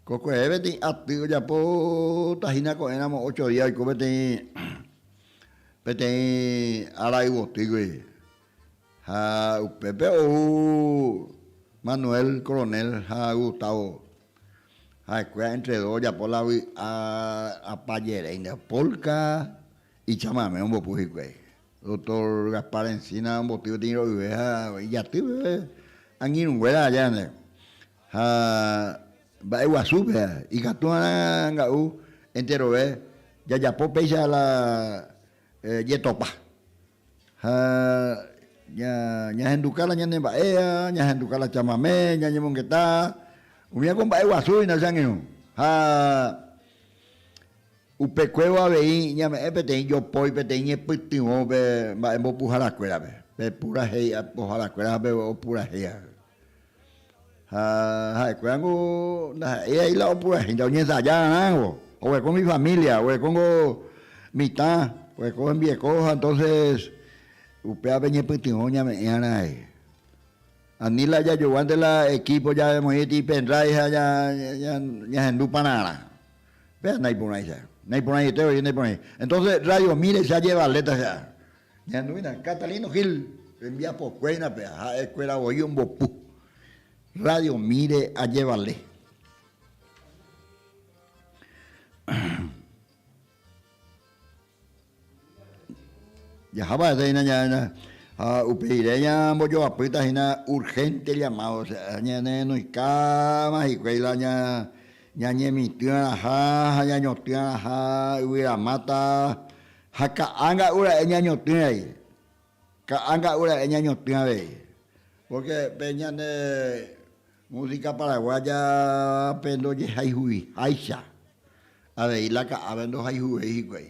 [SPEAKER 1] kokuehe peteĩ aty ojapóta hína ko'ẽramo ocho día oiko peteĩ peteĩ ára yvotýgui. Ha upépe ou Manuel Coronel ha Gustavo. Ha'ekuéra entre dos ojapo la vy'a apajeréinte, polka ichamame ombopu hikuái. Doctor Gaspar Encina omboty peteĩ ro'yve ha ijaty peve angirũnguéra aja nde. Ha mba'eguasúpe ikatu va'erã nga'u enterove jajapo péicha la jetopa. Ha ñahenduka la ñane mba'éva, ñahenduka la chamame, ñañemongeta, umíva ko mba'e guasu hína che angirũ. Ha upekuévo avei ñame'ẽ peteĩ jopói, peteĩ ñepytyvõ pe mba'e mbopuharakuérape, pe purahéi apoharakuéra ha pe opurahéiva. Ha ha'ekuérango ndaha'éi ai la opurahéinte, oñensaja va'erãngo, oguereko mi familia, oguerekongo mitã, oguereko hembieko ha entonces upévape ñepytyvõ ñame'ẽ va'erã avei. Ani la jajoguánte la equipo jamoĩti pendrive ha ñahendu pararã. Péva naiporãicha, naiporãiete voi naiporãi. Entonces radiomíre che ajevaléta che ára. Ñahendumína, Catalino Gil rembiapokuéina pe ha'ekuéra voi ombopu. Radio Mire ajevale. Jahápa hese hína ña ha upe rire ñambojoapýta hína urgente llamado, o sea, ñanenoikáma hikuái la ña ñañemitỹ'arãha ha ñañotỹ'arãha yvyramáta Ha ka'a nga'u ra'e ñañotỹ rei. Ka'a nga'u ra'e ñañotỹ avei. Pórke pe ñane músika paraguaya pe ndojehayhuiháicha avei la ka'ápe ndohayhuvéi hikuái.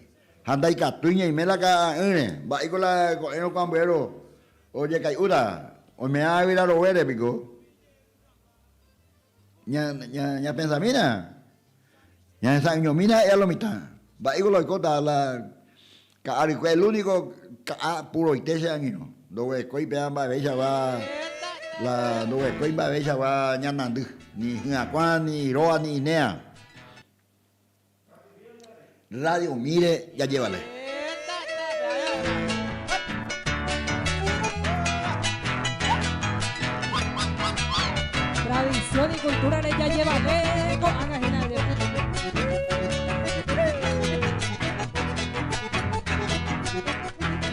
[SPEAKER 1] Ha ndaikatúi ñaime la ka'a'ỹre. Mba'éiko la ko'ẽrõ ko ambuéro ojekai'úta? Oime'ã yvyra roguére piko. Ñapensamína, ñahesa'ỹiñomína ha'e a lo mitã. Mba'éiko la oikóta la ka'a rykue, el único ka'a puroite che angirũ. Ndoguerekói péva mba'eveichagua la ndoguerekói mba'eveichagua ñanandy, ni hyakuã, ni iróva, ni inéa. Radiomíre jajevale.
[SPEAKER 8] Tradición y cultura-re jajevale ko'ág̃a hína.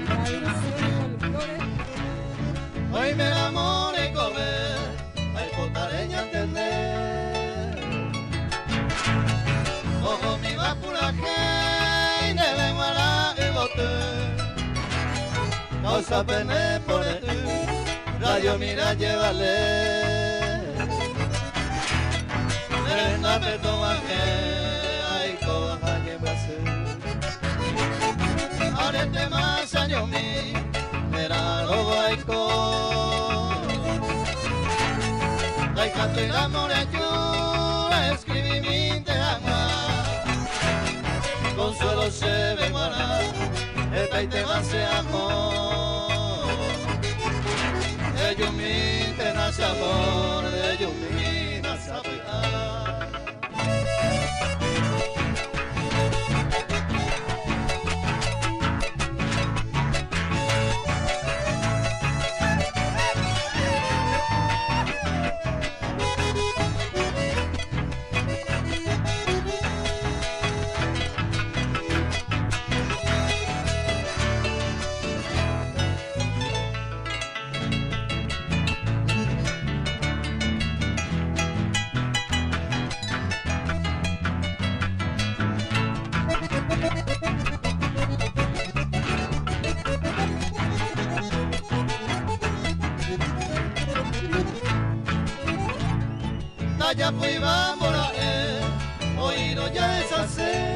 [SPEAKER 8] Tradición y folklore.
[SPEAKER 9] Oiméramo reikove, aipota reñatende. Ohomiva purahéi ndéve g̃uarã yvoty. Causa pene pore'ỹ, radio mira jevale. Ne rendápe tog̃uahẽ aikóva ha ñembyasy. Aretéma che añomi, nera'arõvo aiko. Ndaikatúiramo reju. Hetaitema che amor. Ejumíntena che amor, ejumína sapy'a. Ndajapóivambora'e oĩrõ jahechaséva.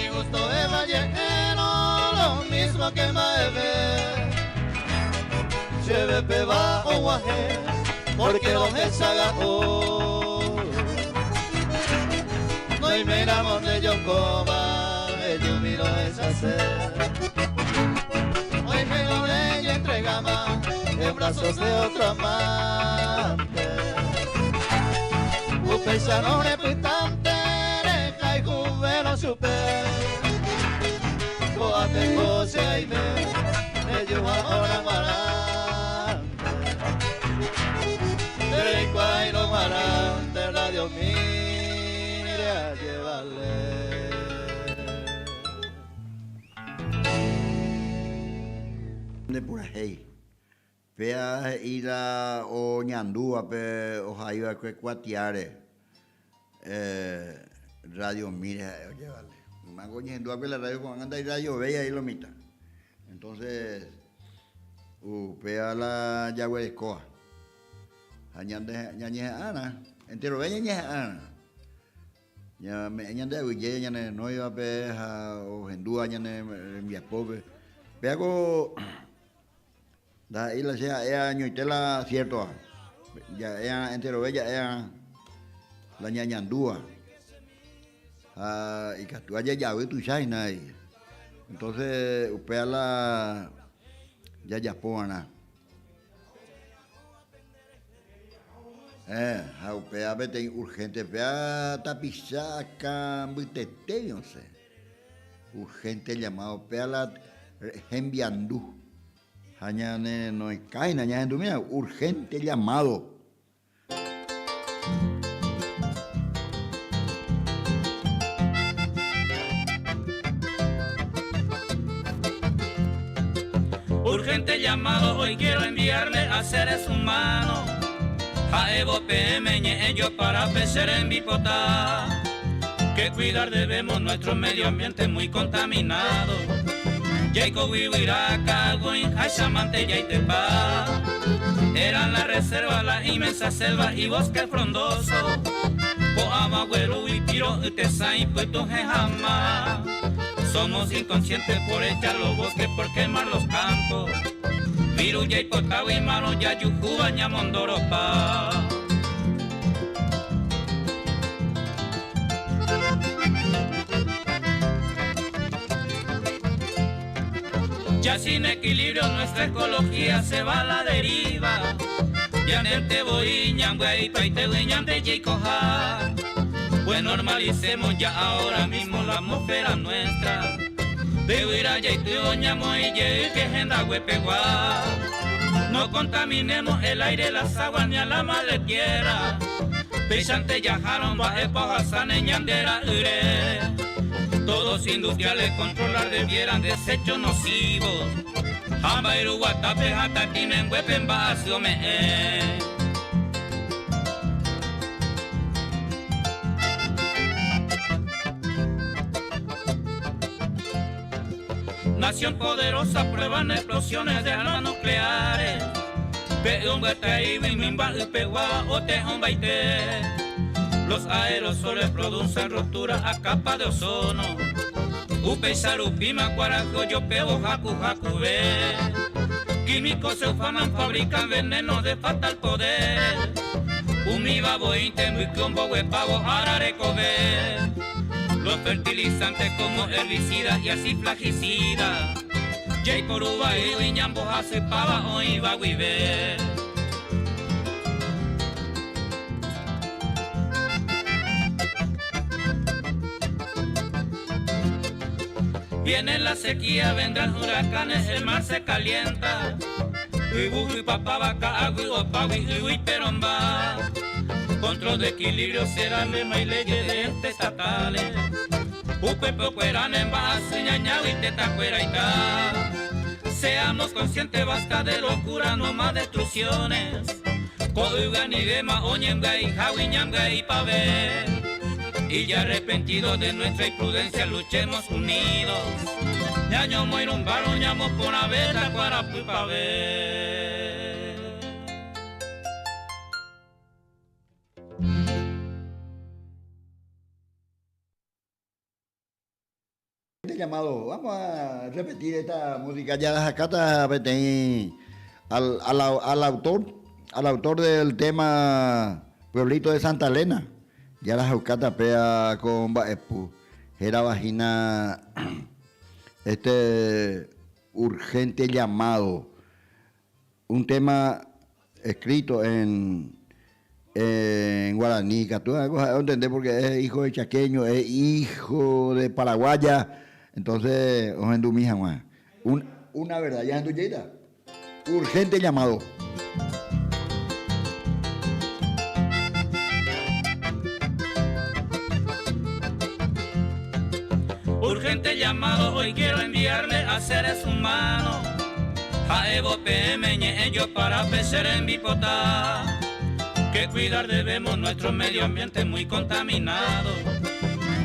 [SPEAKER 9] Igustovéva je'érõ lo mismo que mba'eve. Chéve péva og̃uahẽ porque rohechaga'o. Noiméiramo ndejokóva ejumi rohechase. Oimérõ reñentregáma en brazos de otro amante. Upéicharõ repytánte rehayhuvérõ chupe. Ko'ápe ko che aime rejuha'õrã g̃uarãnte. Ndereikuaáirõ g̃uarãnte radio mire ajevale.
[SPEAKER 1] Nde purahéi. Péa he'i la oñandúvape ohaiva'ekue kuatiáre radio mire ha'e ojevale. Ymáko oñehendúva'ekue la radio ko'ág̃a ndairadiovéi ahí lo mitã. Entonces upéva la jaguerekóva. Ha ñande ñañeha'ãrã, enterove ñañeha'ãrã. Ñame'ẽ ñande aguyje ñane renóivape ha ohendúva ñane rembiapópe. Péako ndaha'éi la che ha'e añoite la ciertova. Ja'e enterove ja'e la ñañandúva. Ha ikatu ajejavy tuicha hína avei. Entonces upéva la jajapo va'erã. Héẽ, ha upéva peteĩ urgente péva tapicha akã mbytetégui osẽ. Urgente llamado péva la hembiandu. Ha ñane renõikáina ñahendumína urgente llamado.
[SPEAKER 7] Urgente llamado hoy quiero enviarle a seres humanos Ha'évo peẽme ñe'ẽ jopara pe che rembipota Que cuidar debemos nuestro medio ambiente muy contaminado Jaikogui guyra ka'aguy háichamante jaitepa Eran la reserva la inmensa selva y bosque frondoso Ko'ãva guerúgui piro'y tesãi pytuhẽ hama Somos inconscientes por echar los bosques por quemar los campos Viru jaipotágui márõ jajuhúva ñamondoropa. Ya sin equilibrio nuestra ecología se va a la deriva Ñandénte voi ñambyaipaitégui ñande jaikoha Pues normalicemos ya ahora mismo la atmósfera nuestra Yvyra jaitývo ñamoĩ jey que hendague pegua No contaminemos el aire, las aguas ni a la madre tierra Péichante jahárõ mba'épa ohasáne ñande ra'yre Todos industriales controlar debieran desechos nocivos Ha mba'yru guatápe ha tatĩmenguépe mba'asy ome'ẽ. Nación poderosa prueban explosiones de armas nucleares Pe y ombyataígui mymba ypegua otehõmbaite Los aerosoles producen rotura a capa de ozono Upéicha rupíma kuarahy ojopévo haku hakuve Químicos se ufanan fabrican veneno de fatal poder Umíva voínte mbyky omboguepávo ára rekove. Los fertilizantes como herbicidas y así plaguicidas. Jaiporu vaígui ñambohasypáva oĩva guive. Viene la sequía, vendrán huracanes, el mar se calienta. Yvu hypapáva ka'aguy opágui yvy perõmba. Control de equilibrio será lema y leyes de entes estatales. Upépe okueráne mba'asy ñañágui tetãkueraita. Seamos conscientes, basta de locura, no más destrucciones. Ko yvy anivéma oñembyaihágui ñambyaipave. Y ya arrepentidos de nuestra imprudencia luchemos unidos. Ñañomoirũmbárõ ñamoporãvéta kuarapypave.
[SPEAKER 1] Este llamado, vamos a repetir esta música ya jahakata peteĩ al, al, al autor, al autor del tema Pueblito de Santa Elena, ya jahaukáta péa ko mba'epu hérava hína este urgente llamado. Un tema escrito en en guaraní ikatu algo ha'e ontende porque es hijo de chaqueño, es hijo de paraguaya, entonces ohendumi hag̃ua. Un, una verdad, jahendu jeýta. Urgente llamado.
[SPEAKER 7] Urgente llamado hoy quiero enviarle a seres humanos Ha'évo peẽme ñe'ẽ jopara pe che rembipota Que cuidar debemos nuestro medio ambiente muy contaminado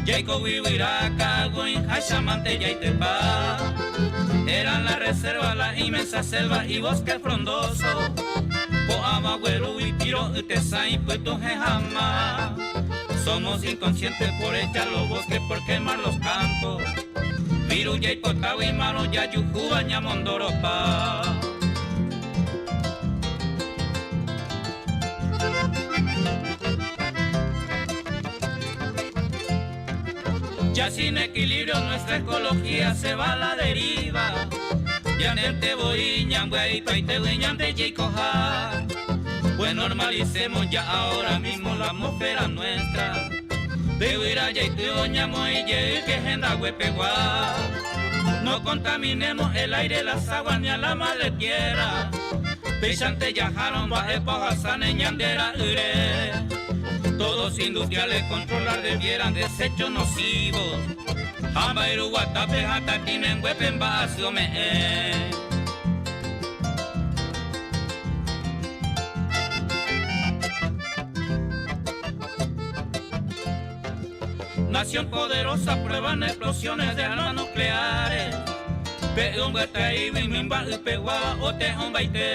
[SPEAKER 7] Jaikógui yvyra ka'aguy oĩháichamante jaitypa Eran la reserva la inmensa selva y bosque frondoso Ko'ãva guerúgui piro'y tesãi pytuhẽ hama Somos inconscientes por echar los bosques por quemar los campos Viru jaipotágui márõ jajuhúva ñamondoropa. Ya sin equilibrio nuestra ecología se va a la deriva. Ñandénte voi ñambyaipaitégui ñande jeikoha. Pues normalicemos ya ahora mismo la atmósfera nuestra. Yvyra jaitývo ñamoĩ jeýke hendague pegua. No contaminemos el aire, las aguas ni a la madre tierra. Péichante jahárõ mba'épa ohasáne ñande ra'yre. Todos industriales controlar debieran desechos nocivos. Ha mba'yru guatápe ha tatĩmenguépe mba'asy ome'ẽ. Nación poderosa prueban explosiones de armas nucleares Pe y ombyataígui mymba ypegua otehõmbaite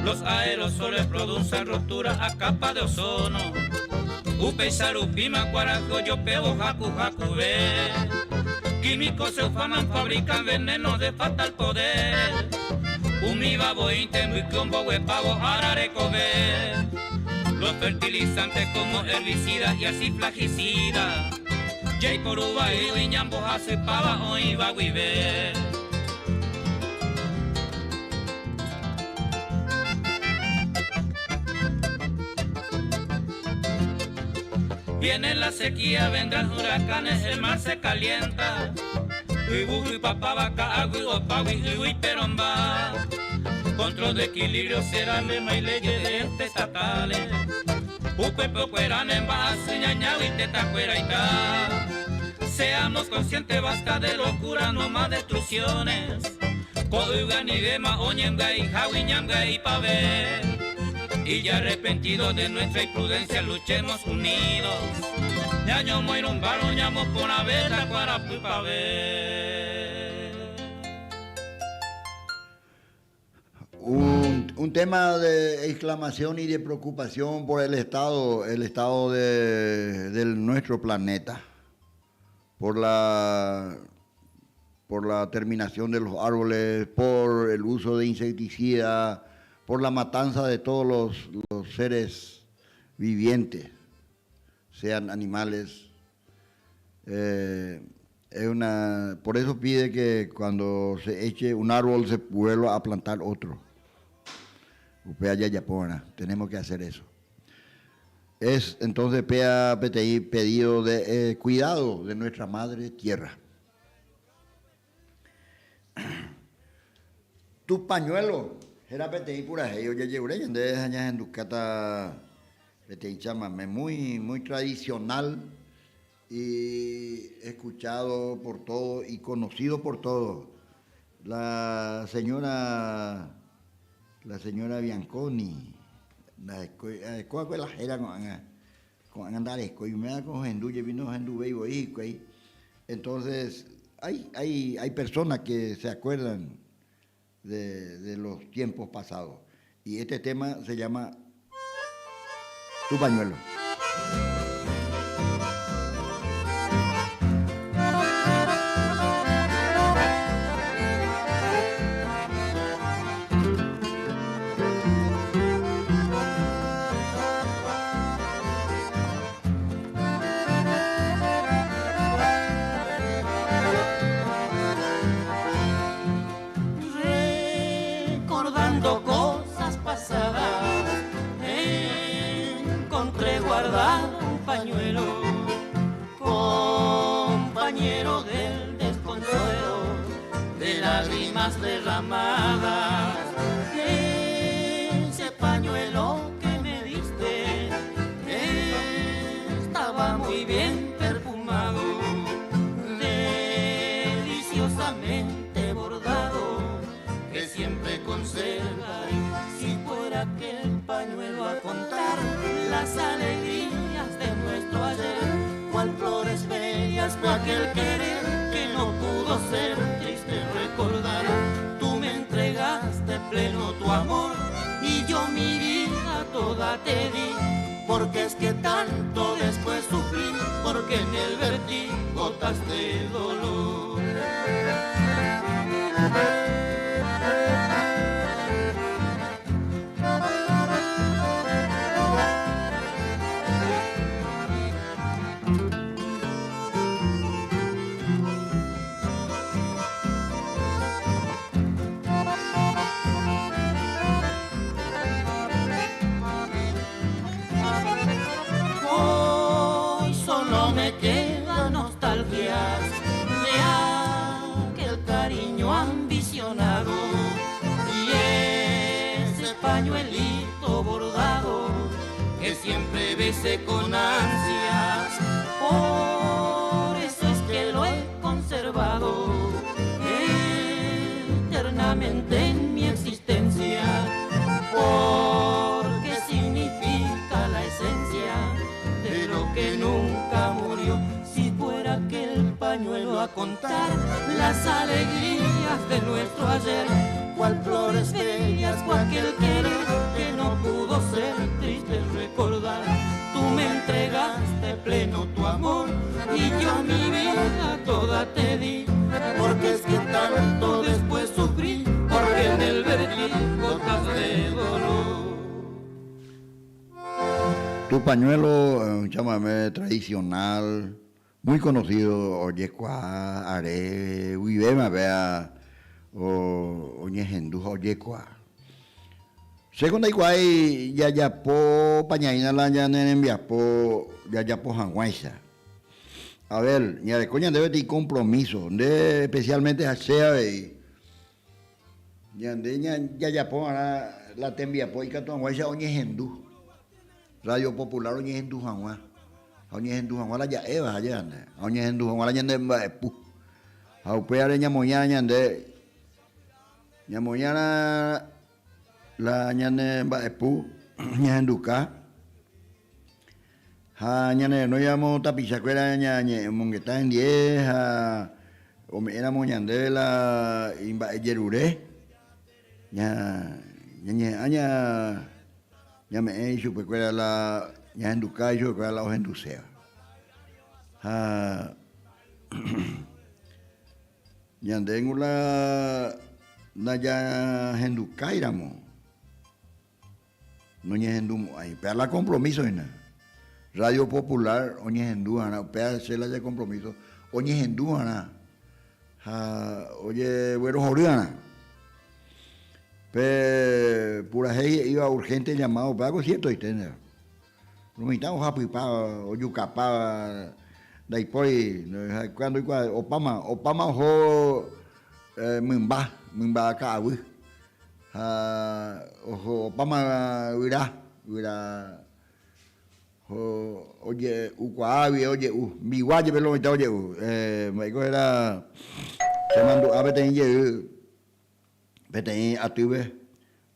[SPEAKER 7] Los aerosoles producen rotura a capa de ozono Upéicha rupíma kuarahy ojopévo haku hakuve Químicos se ufaman fabrican veneno de fatal poder Umíva voínte mbyky omboguepávo ára rekove Los fertilizantes como herbicidas y así plaguicidas Jaiporu vaígui ñambohasypáva oĩva guive. Viene la sequía, vendrán huracanes, el mar se calienta. Yvu hypapáva ka'aguy opágui yvy perõmba. Control de equilibrio será lema y leyes de entes estatales. Upépe okueráne mba'asy ñañágui tetãkueraita. Seamos conscientes basta de locura no más destrucciones. Ko yvy anivéma oñembyaihágui ñambyaipave. Y ya arrepentidos de nuestra imprudencia luchemos unidos. Ñañomoirũmbárõ ñamoporãvéta kuarapypave.
[SPEAKER 1] Un, un tema de exclamación y de preocupación por el estado, el estado de, de nuestro planeta, por la, por la terminación de los árboles, por el uso de insecticidas, por la matanza de todos los, los seres vivientes, sean animales. Eh, es una, por eso pide que cuando se eche un árbol se vuelva a plantar otro. Upéva jajapova'erã, tenemos que hacer eso. Es entonces péa peteĩ pedido de eh, cuidado de nuestra madre tierra. Tu pañuelo héra peteĩ purahéi ojejevure ñande ha ñahendukáta peteĩ chamame muy, muy tradicional y escuchado por todo y conocido por todo. La señora, la señora Bianconi, ndarekói la héra ko'ág̃a, ko'ág̃a ndarekói, umíva ohendu jepi nohenduvéi voi hikuái. Entonces, hay, hay, hay personas que se acuerdan de, de los tiempos pasados. Y este tema se llama Tu pañuelo.
[SPEAKER 7] Recordando cosas pasadas, encontré guardado un pañuelo, compañero del desconsuelo, de lágrimas derramadas. Ese pañuelo que me diste estaba muy bien perfumado, deliciosamente bordado, que siempre conservaré. Si fuera aquel pañuelo a contar las alegrías de nuestro ayer, cual flores bellas fue aquel querer que no pudo ser triste recordar. Tú me entregaste pleno tu amor y yo mi vida toda te di. Porque es que tanto después sufrí, porque en el vertí gotas de dolor. Hoy solo me quedan nostalgias de aquel cariño ambicionado y ese pañuelito bordado que siempre besé con ansias. Por eso es que lo he conservado eternamente en mi existencia, porque significa la esencia de lo que nunca murió. Si fuera aquel pañuelo a contar las alegrías de nuestro ayer, cual flores bellas fue aquel querer que no pudo ser triste recordar. Tú me entregaste pleno tu amor y yo mi vida toda te di, porque es que tanto después sufrí, porque en el vertí gotas de dolor.
[SPEAKER 1] Tu pañuelo, un chamamé tradicional, muy conocido, ojekuaa are guivéma péa oñehendu ha ojekuaa. Chéko ndaikuaái jajapo pañaína la ñane rembiapo jajapo hag̃uáicha. A ver, ñareko ñandéve peteĩ compromiso, nde especialmente ha che avei. Ñande jajapo va'erã la tembiapo ikatu hag̃uáicha oñehendu, Radio Popular oñehendu hag̃ua, ha oñehendu hag̃ua la ja'éva ha ñande, ha oñehendu hag̃ua la ñande mba'epu. Ha upévare ñamoĩ'arã ñande, ñamoĩ'arã la ñane mba'epu ñahenduka ha ñanerenóiramo tapichakuéra ñañemongeta hendie ha ome'ẽramo ñandéve la imba'ejerure ñañeha'ã ñame'ẽ ichupekuéra la ñahenduka ichupekuéra la ohenduséva. Ha ñandéngo la ndajahendukáiramo. Noñehendumo'ãi. Upéva la compromiso hína. Radio Popular oñehenduva'erã, upéva che la che compromiso, oñehenduva'erã ha ojeguerohoryva'erã. Pe purahéi he'íva urgente llamado, upévako ciertoite ndéve. Lo mitã ohapypa, ojukapa, ndaipóri, ha'ekuéra ndoikuaa, opáma, opáma oho mymba, mymba ka'aguy. Ha oho opáma guyra, guyra oje'ukuaa guive oje'u, mbigua jepe lo mitã oje'u. Mba'éiko héra chemandu'a peteĩ jey peteĩ atýpe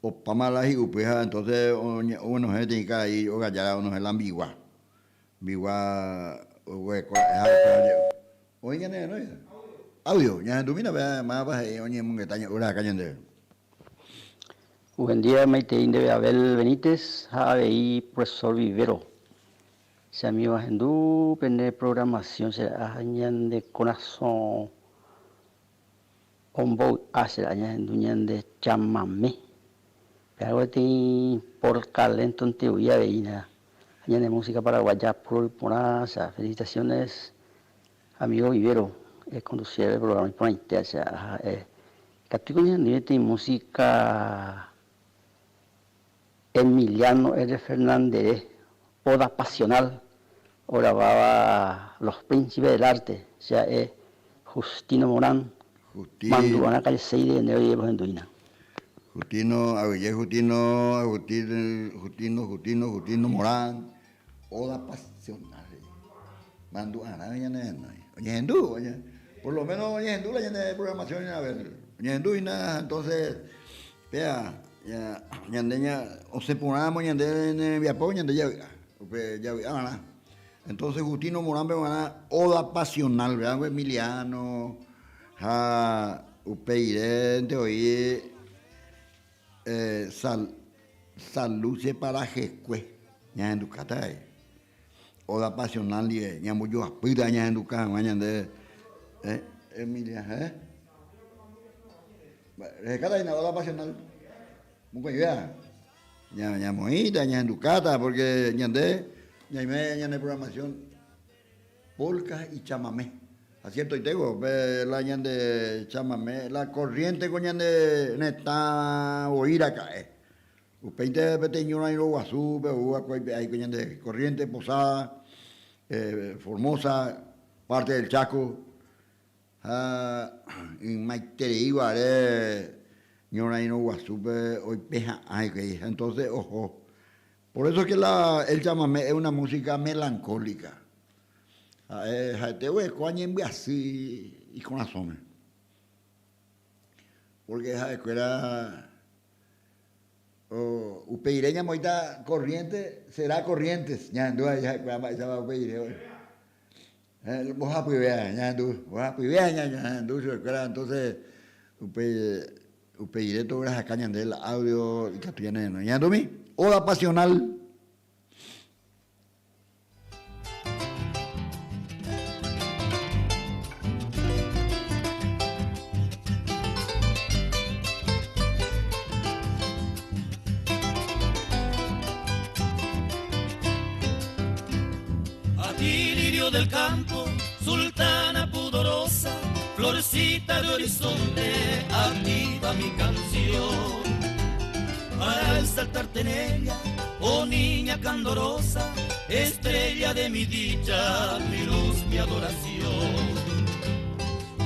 [SPEAKER 1] opáma la hi'upy ha entonces oguenohẽ peteĩ karai ogajára onohẽ la mbigua, mbigua oguereko ra'e ha upéva oje'u. Oĩ ñane renói? Audio, ñahendumína pe mávapa he'i oñemongeta ñe'úra akã ñandéve.
[SPEAKER 10] Buen día maitei ndéve Abel Benítez ha avei Profesor Vivero. Che amigo ahendu pene programación che ra'a ñande korasõ ombovy'a che ra'a ñahendu ñande chamame. Pe algo peteĩ polka lento nte voi avei ha ñane música paraguaya puro iporã, o felicitaciones amigo Vivero econducive el programa iporãite che ha'e ikatúiko ñahendu peteĩ música Emiliano R. Fernández Oda Pasional ogrababa Los Príncipes del Arte che ha'e Justino Morán mandu'arã calle 6 de enero jepe ohenduhína.
[SPEAKER 1] Justino, aguyje Justino, Agustín, Justino, Justino, Justino Morán, Oda Pasional he'i. Mandu'arã ñane renói. Oñehendu, por lo menos oñehendu la ñane programación a ver. Oñehendu hína, entonces, péa, ñande ña, osẽ porãramo ñande rembiapo, ñande javy'a, upe javy'a va'erã. Entonces Justino Morán-pe g̃uarã Oda Pasional, veángo Emiliano, Ha upe rirénte oĩ Salud che parajekue ñahendukáta avei. Oda pasional ndive ñambojoapýta ñahenduka hag̃ua ñande Emilia, he? Rehekáta hína oda pasional mokõivéva. Ñamoĩta, ñahendukáta porque ñande ñaime ñane programación. Polka y chamame. Ha ciertoitéko pe la ñande chamame, la corriente ko ñande retã voi raka'e. Upéinte peteĩ ñorairõ guasu pe ou va'ekue oipe'a hikuái ñande corriente Posada, Formosa, parte del Chaco. Ha ymaiterei guare ñorairõ guasúpe oipeha'ã hikuái. Entonces oho. Por eso que la el chamamé es una música melancólica. Ha'e ha'ete oguereko añembyasy ikorasõme. Porque ha'ekuéra upe rire ñamoĩta corriente, será Corrientes, ñahendu avei ha'ekuéra mba'éichapa upe rire oĩ. Mbohapyve ñahendu, mbohapyve ñahendu chupekuéra, entonces upe Upe rire toguerahaka ñande la audio ikatu ñanerenói. Ñahendumi, Oda Pasional.
[SPEAKER 7] A ti, lirio del campo, sultana pudorosa, florcita de horizonte, activa mi canción. Para exaltarte en ella, oh niña candorosa, estrella de mi dicha, mi luz, mi adoración.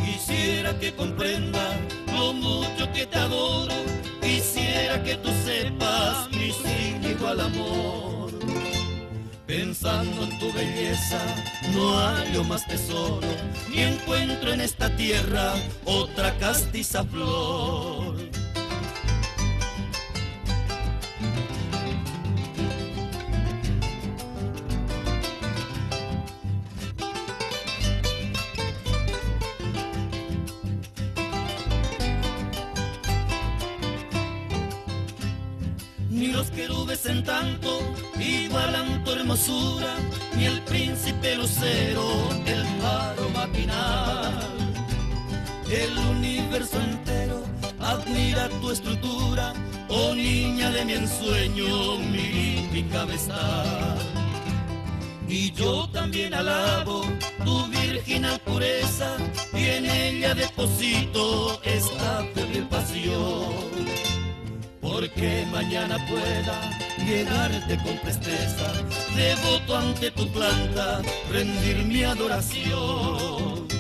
[SPEAKER 7] Quisiera que comprenda lo mucho que te adoro, quisiera que tú sepas mi sin igual amor. Pensando en tu belleza, no hallo más tesoro, ni encuentro en esta tierra otra castiza flor. Ni los querubes en tanto igualan tu hermosura, ni el príncipe lucero, el faro matinal. El universo entero admira tu estructura, oh niña de mi ensueño, mi cabeza. Y yo también alabo tu virginal pureza y en ella deposito esta febril pasión. Porque mañana pueda llegarte con presteza, devoto ante tu planta, rendir mi adoración.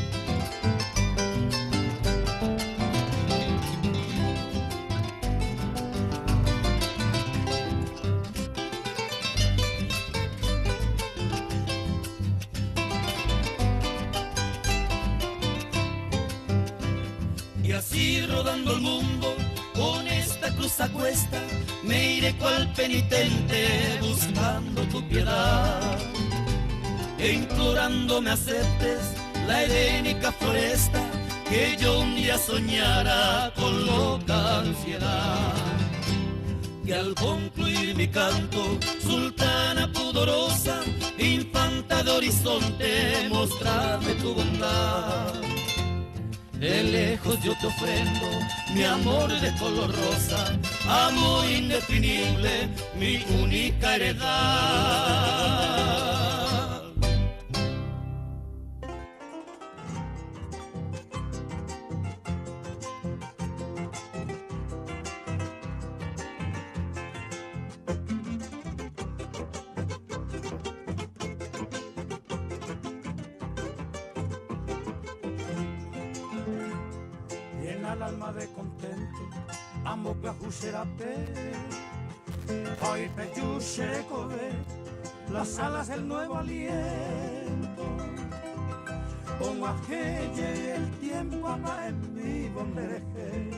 [SPEAKER 7] Y así rodando el mundo con esta cruz a cuesta, me iré cual penitente buscando tu piedad. E implorando me aceptes la edénica floresta que yo un día soñara con loca ansiedad. Y al concluir mi canto, sultana pudorosa, infanta de horizonte, mostrame tu bondad. De lejos yo te ofrendo mi amor de color rosa, amor indefinible, mi única heredad.
[SPEAKER 11] Llena el alma de contento, amo pe Hoy pechuche las alas del nuevo aliento. Como aquella el tiempo ama en mi bombereje,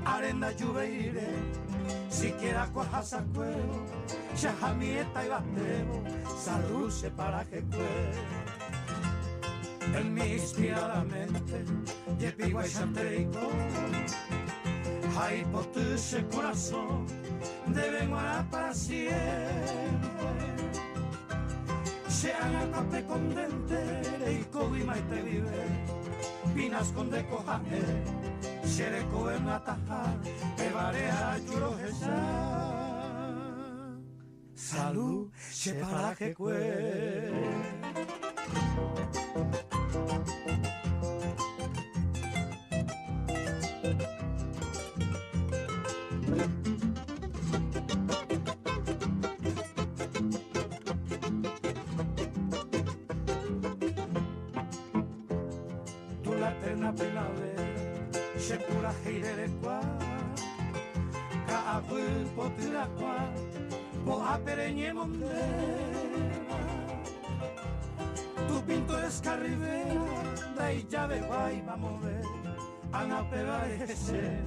[SPEAKER 11] arena lluvia iré, siquiera coja sacuero, chajamieta y batebo, salud se para que cue. En mi inspirada mente, yepigo y chanterico, ese corazón, deben orar para siempre. Sean acate condente, y cobima y te vive, pinas con de cojaje, xereco en atajar, pebarea yuro Salud, se para que cue. Tu la eterna primavera, se pura kwa, ka potirakua, po apereñe mondera. Tu pintoresca ribera, de ahí llave guay vamos a ver, ana peba ese,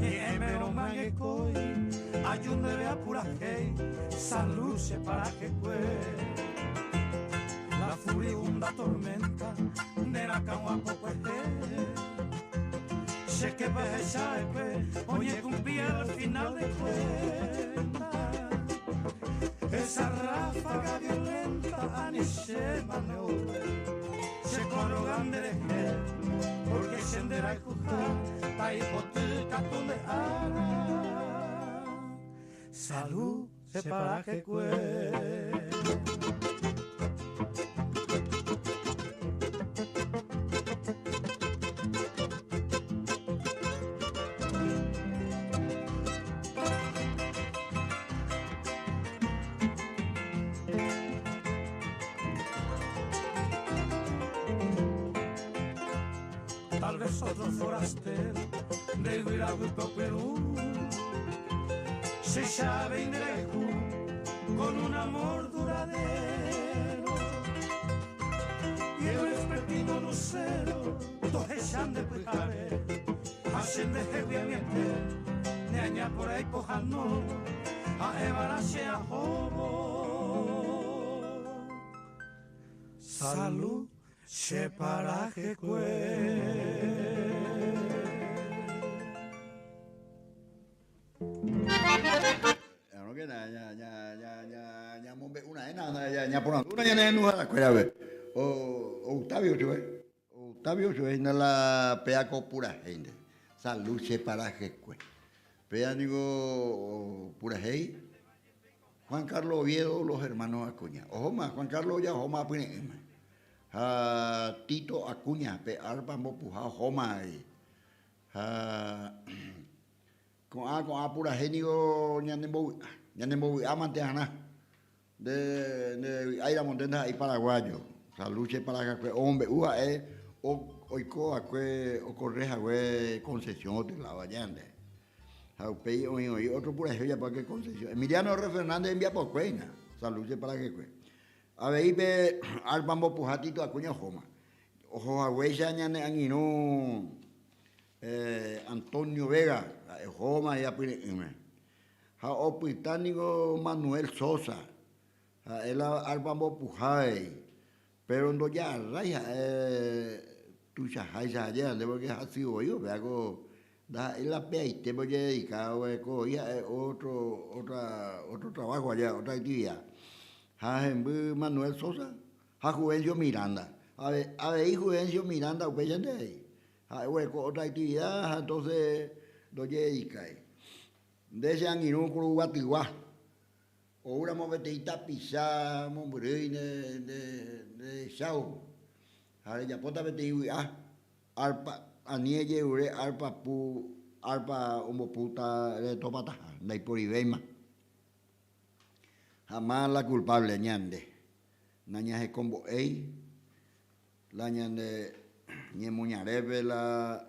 [SPEAKER 11] y emero manguecoi, ayun debe apurajei, San Luce para que cue. La furibunda tormenta, de la cagua poco Sé que pues, oye cumplía al final de cuenta. Esa ráfaga violenta ani se maneuve, se corrogan de porque sendera y jujar, taipotu de ara. Salud, se para que cue. Tal vez otro forastero de Huiraguco, Perú, se sabe ingrejo con un amor duradero. Y el vespertino lucero, tojeshan de pujare, hacen de jeguiamiente, ne aña por ahí pojano, a evara sea jobo. Salud, se paraje cue.
[SPEAKER 1] O Octavio chupe, Octavio chupe hína la péa ko purahéinte, Salud che paraje kue. Péa niko purahéi. Juan Carlos Oviedo, los hermanos Acuña. Ohóma, Juan Carlos ojahóma apyre'ỹme. Ha Tito Acuña, pe arpa mbopuha ohóma avei. Ha ko'ã ko'ã purahéi niko ñanembovy'a, ñanembovy'a mante arã. Nde ndevy'áiramo nde ndaha'éi paraguayo. Salud che Parajakue omombe'u ha'e oiko va'ekue okorre hague Concepción otro lado aja nde. Ha upéi oĩ oĩ otro purahéi ojapo va'ekue Concepción. Emiliano R. Fernández hembiapokue hína. Salud che Parajakue. Avei pe arpa mbopuha Tito Acuña ohóma. Oho haguéicha ñane angirũ Antonio Vega ha'e ohóma ijapyre'ỹme. Ha opyta niko Manuel Sosa, ha'e la arpa mbopuha avei, péro ndoja'arrái ha'e tuichaháicha ajéva nde pórke hasy voi upéva ko ndaha'éi la peaitépe ojededika oguereko voi ha'e ótro ótra ótro traváho ajéva, ótra aktivida. Ha hemby Manuel Sosa ha Juvencio Miranda. Avei Juvencio Miranda upéichante avei, ha'e oguereko ótra aktivida ha entónse ndojededikái. Nde che angirũ kuruguatygua, oúramo peteĩ tapicha mombyrýi nde rechávo, ha rejapóta peteĩ vy'a, arpa, ani ejerure arpa pu, arpa ombopúta retopataha, ndaiporivéima. Ha má la culpable ñande, nañahekombo'éi la ñande ñemoñarépe la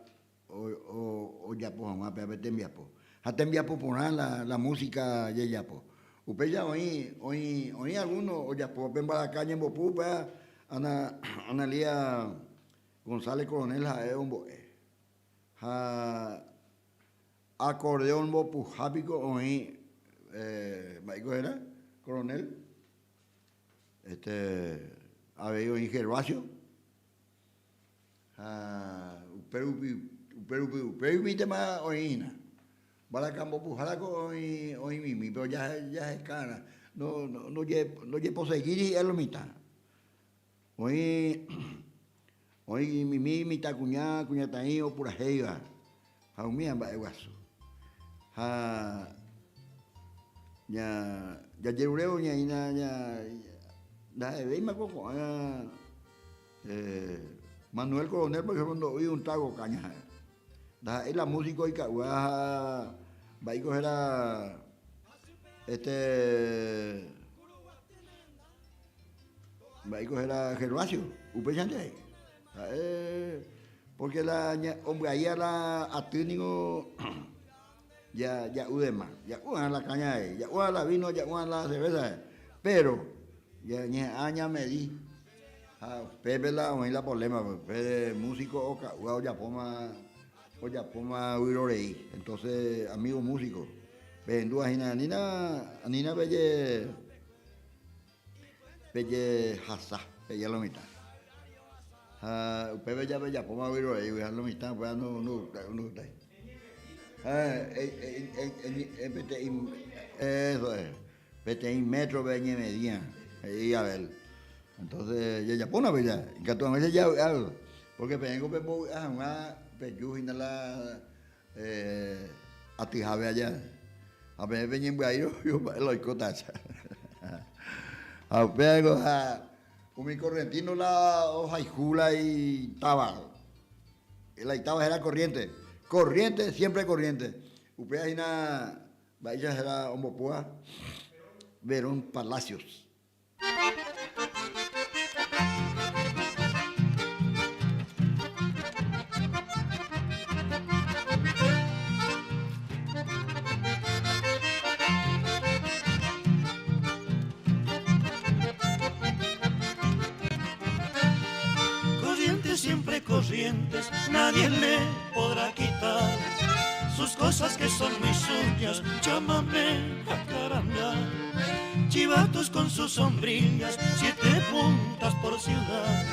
[SPEAKER 1] ojapo hag̃ua péva pe tembiapo. Ha tembiapo porã la músika jejapo. Upéicha oĩ, oĩ, oĩ algúno ojapóva pe mbaraka ñembopu upéva Ana, Analía González Coronel ha'e ombo'e. Ha acordeón mbopuha piko oĩ, mba'éiko héra, Coronel? Este, avei oĩ Gervasio. Ha upérupi, upérupi, upérupiintema oĩ hína. Mbaraka mbopuhára ko oĩ, oĩmimi, péro jahekárã, no, no, ndojeposeguíri hi'a lo mitã. Oĩ, oĩmimi mitãkuña, kuñataĩ opurahéiva, ha umíva mba'eguasu. Ha ña, jajerurévo ñaína ña, ndaha'evéima ko ko'ág̃a. Manuel Coronel, por ejemplo, ndo'úi un trago caña ha'e. Ndaha'éi la músico oika'úva ha mba'éiko héra este mba'éiko héra Gervasio, upéichante he'i. Ha'e porque la ombyaíva la aty ningo ja'u de más. Ja'u la caña he'i, ja'u la vino, ja'u la cerveza, pero ñañeha'ã ñamedi. Ha upépe la oĩ la problema, pues, pe músico oka'úva ojapóma, ojapóma vyrorei. Entonces, amigo músico, pehendúva hína, anína, anína peje, pejehasa, peje lo mitã. Ha upépe ja pejapóma vyroreígui ha lo mitã upéva no, no, no gustái. Ha, peteĩ, eso es. Peteĩ métrope eñemedía, he'i Abel. Entonces, jajapóna pe ja, ikatu hag̃uáicha javy'a, porque peẽngo pembovy'a hag̃ua peju hína la atyhápe aja. Ha peẽ peñembyaírõ mba'e la oikóta aja. Ha upévango ha umi correntino la ohayhu la itáva. La itáva héra Corrientes. Corrientes, siempre Corrientes. Upéva hína Mba'éicha héra ombopúva Verón Palacios.
[SPEAKER 11] Corrientes siempre corrientes, nadie le podrá quitar sus cosas que son muy suyas, llámame jacaranda. Chivatos con sus sombrillas, siete puntas por ciudad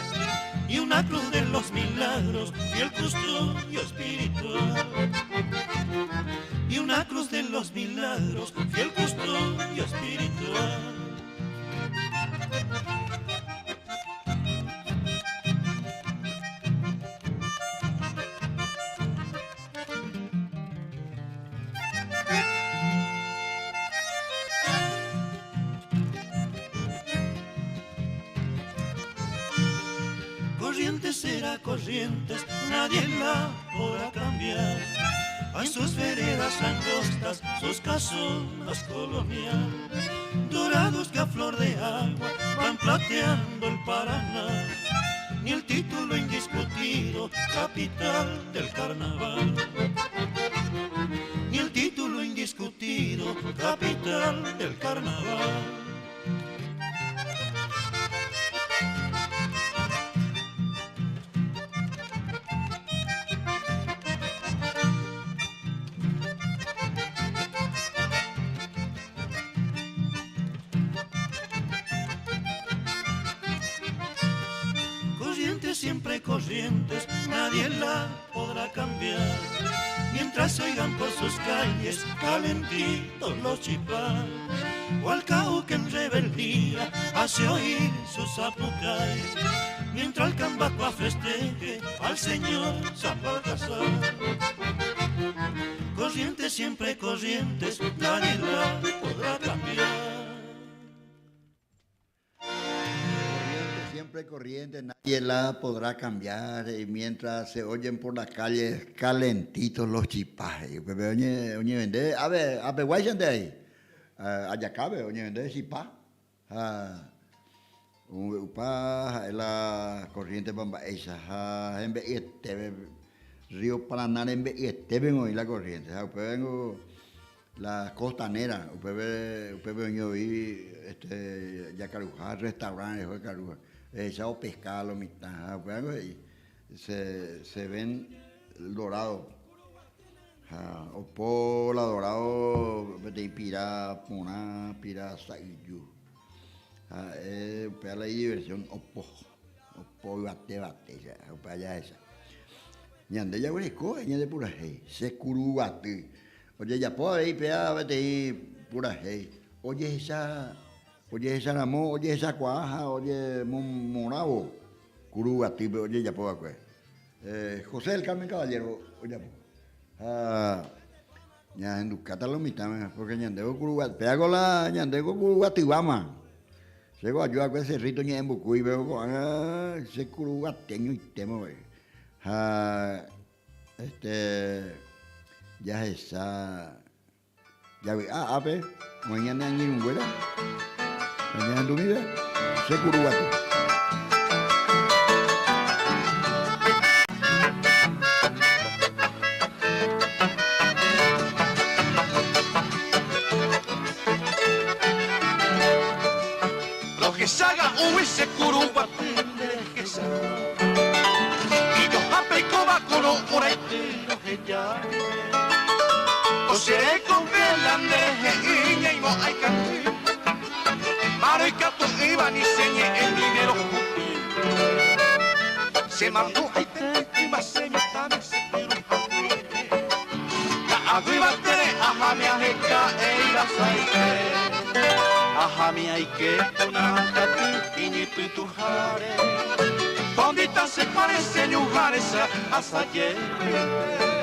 [SPEAKER 11] y una cruz de los milagros, fiel custodio espiritual. Y una cruz de los milagros, fiel custodio espiritual. Corrientes será Corrientes, nadie la podrá cambiar. A sus veredas angostas, sus casonas colonial, dorados que a flor de agua van plateando el Paraná. Ni el título indiscutido, capital del carnaval. Ni el título indiscutido, capital del carnaval. Corrientes siempre corrientes, nadie la podrá cambiar. Mientras oigan por sus calles calentitos los chipás, o al que en rebeldía hace oír sus zapucay, mientras el cambacua festeje al señor Zapalcazar. Corrientes siempre corrientes, nadie la podrá cambiar.
[SPEAKER 1] Corriente, siempre corriente, nadie la podrá cambiar. Y mientras se oyen por las calles calentitos los chipajes. Upépe oñevende, ave, apeguáichante ahí. Ajakápe oñevende chipa. Ha omombe'upa ha'e la corriente-pa mba'éicha ha hembe'yetépe, Río Paraná rembe'yetépe oĩ la corriente. Ha upévengo La costanera, upépe upépe oĩ oĩ este jakaruha restaurant reho ekaruha, ehecha opesca lo mitã ha upévango he'i se se ven el dorado ha opo la dorado peteĩ pira porã, pira sa'yju ha'e upéva la idiversión opo, opo yvate vate upéva jahecha. Ñande jaguereko ñande purahéi, che kuruguaty. Ojejapo avei péva peteĩ purahéi ojehecha ojehecharamo ojehechakuaa ha ojemomorãvo Kuruguatýpe ojejapo va'ekue. José del Carmen Caballero ojapo. Ha ñahendukáta lo mitãme porque ñandévo Kuruguaty, péako la ñandéko Kuruguatyváma. Chéko aju va'ekue Cerrito Ñe'ẽmbukúipe ko'ág̃a che Kuruguateñoitéma voi. Ha Este jahecha javy'a ápe oĩ ñane angirũnguéra ha ñahendumive che kuruguaty.
[SPEAKER 11] Rohechaga'úgui che kuruguaty nde rehecha. Ijoha peikóva kuru oraity roheja rire. Ko che rekove la nde he'i ñaimo'ãi kangy. Márõ ikatu'ỹva ni che ñe'ẽ ni nde rohupi. Che mandu'aite yma che mitãme che pyru haguére. Ka'aguýva tere ahami aheka eirasaite. Ahami aike porã katu iñypytũháre. Kondita che parece ñuhãrecha asajepete.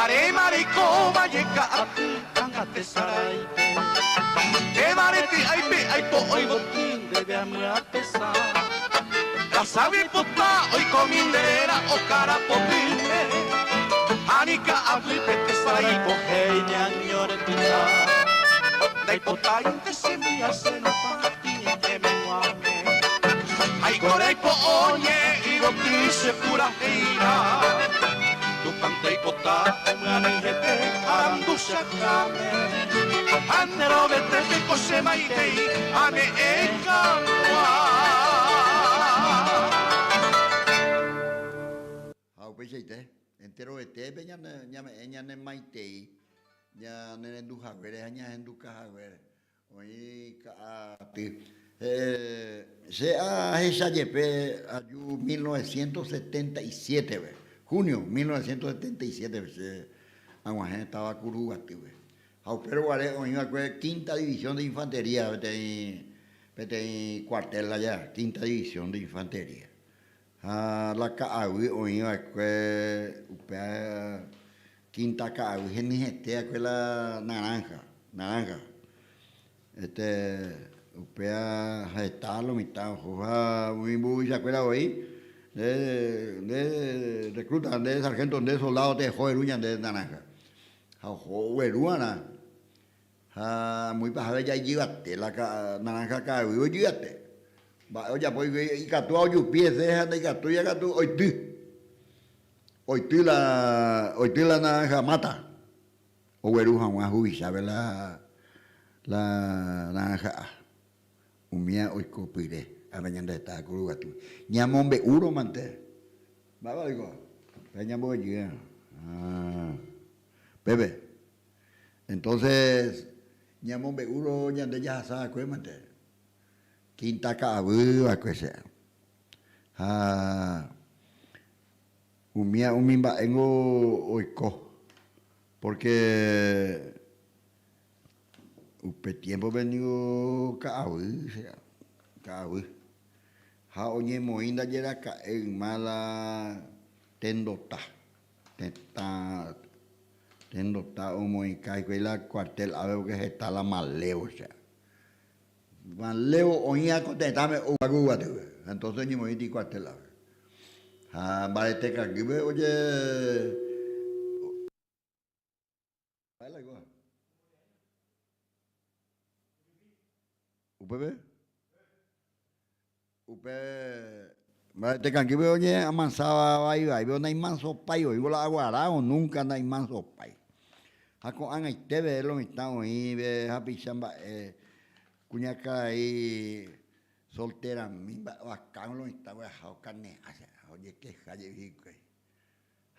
[SPEAKER 11] Aréma reikóva jeka'aty anga tesaráipe, Péva rety'áipe aipo'ói voty ndéve amyapesã. Raságui pota oikomi nde réra okára potýpe, Ha ni ka'aguýpe tesarái pohéi ñaño repyta. Ndaipotáinte che myasẽ rupa iñe'ẽme g̃uahẽ. Aiko reipo'o ñe'ẽ yvoty che purahéirã. Tupãnte oipota omyanyhẽte arandu che akãme. Ha nde rovetépe ko che maitei ame'ẽ kangua.
[SPEAKER 1] Ha upeichaite, enterovetépe ñame'ẽ ñane maitei. Ñanerendu haguére ha ñahenduka haguére. Oĩ ka'aty. Che ahecha jepe aju 1977-pe, junio 1977-pe che ag̃uahẽ táva Kuruguatýpe. Ha upérõ guare oĩ va'ekue Quinta División de Infantería peteĩ peteĩ cuartel aja, Quinta División de Infantería. Ha la ka'aguy oĩ va'ekue upéva quinta ka'aguy henyhẽte va'ekue la naranja, naranja. Este upéva heta lo mitã oho ha umi mburuvichakuéra voi nde nde recluta, nde sargento, nde soldado teho eru ñande naranja. Ha oho ogueru va'erã Ha amo ipahápe jaijyvate la naranja ka'aguy ojyvate. Mba'e ojapo hikuái ikatúva ojupi hese ha ndaikatúiva katu oity. Oity la oity la naranja máta ogueru hag̃ua huvichápe la la naranja'a. Umíva oiko pyre ápe ñande heta Kuruguatýpe. Ñamombe'úrõ mante. Mba'épa oiko? Pe ñamboguejy. Ah. Pépe. Entonces, ñamombe'úrõ ñande jahasa va'ekue mante, quinta ka'avy va'ekue che. Ha umía umi mba'éngo oiko, porque upe tiémpope ningo ka'avy che, ka'avy. Ha oñemoĩ ndaje raka'e yma la tendota, tetã. Tendota omoĩka hikuái la cuartel ápe porque heta la malevo che. Malevo oĩva ko tetãme oguaku guatýpe. Entonces oñemoĩti cuartel ápe. Ha mbarete kangýpe oje Upépe? Upe mbarete kangýpe oñeamansáva vai vaípe naimansopái oĩvo la aguaráo núnka naimansopái. Ha ko'ag̃aite peve lo mitã oĩve hapicha mba'e kuñakarai solterami mba'e vakãgui lo mitã ogueraha okane'a che ojekeha jepi hikuái.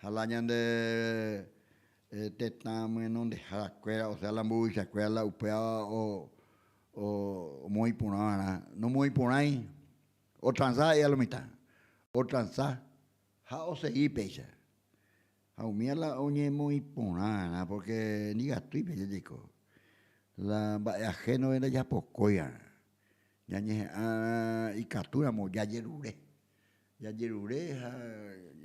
[SPEAKER 1] Ha la ñande tetã myenondehárakuéra, osea la mburuvichakuéra la upéva omoĩ porã va'erã. Nomoĩ porãi, otransa ha'e lo mitã, otransa ha osegi péicha. Ha umíva la oñemoĩ porã va'erã pórke ndikatúi péicha jaiko. La mba'e ahénove ndajapokói va'erã. Ñañeha'ã ikatúramo jajerure. Jajerure ha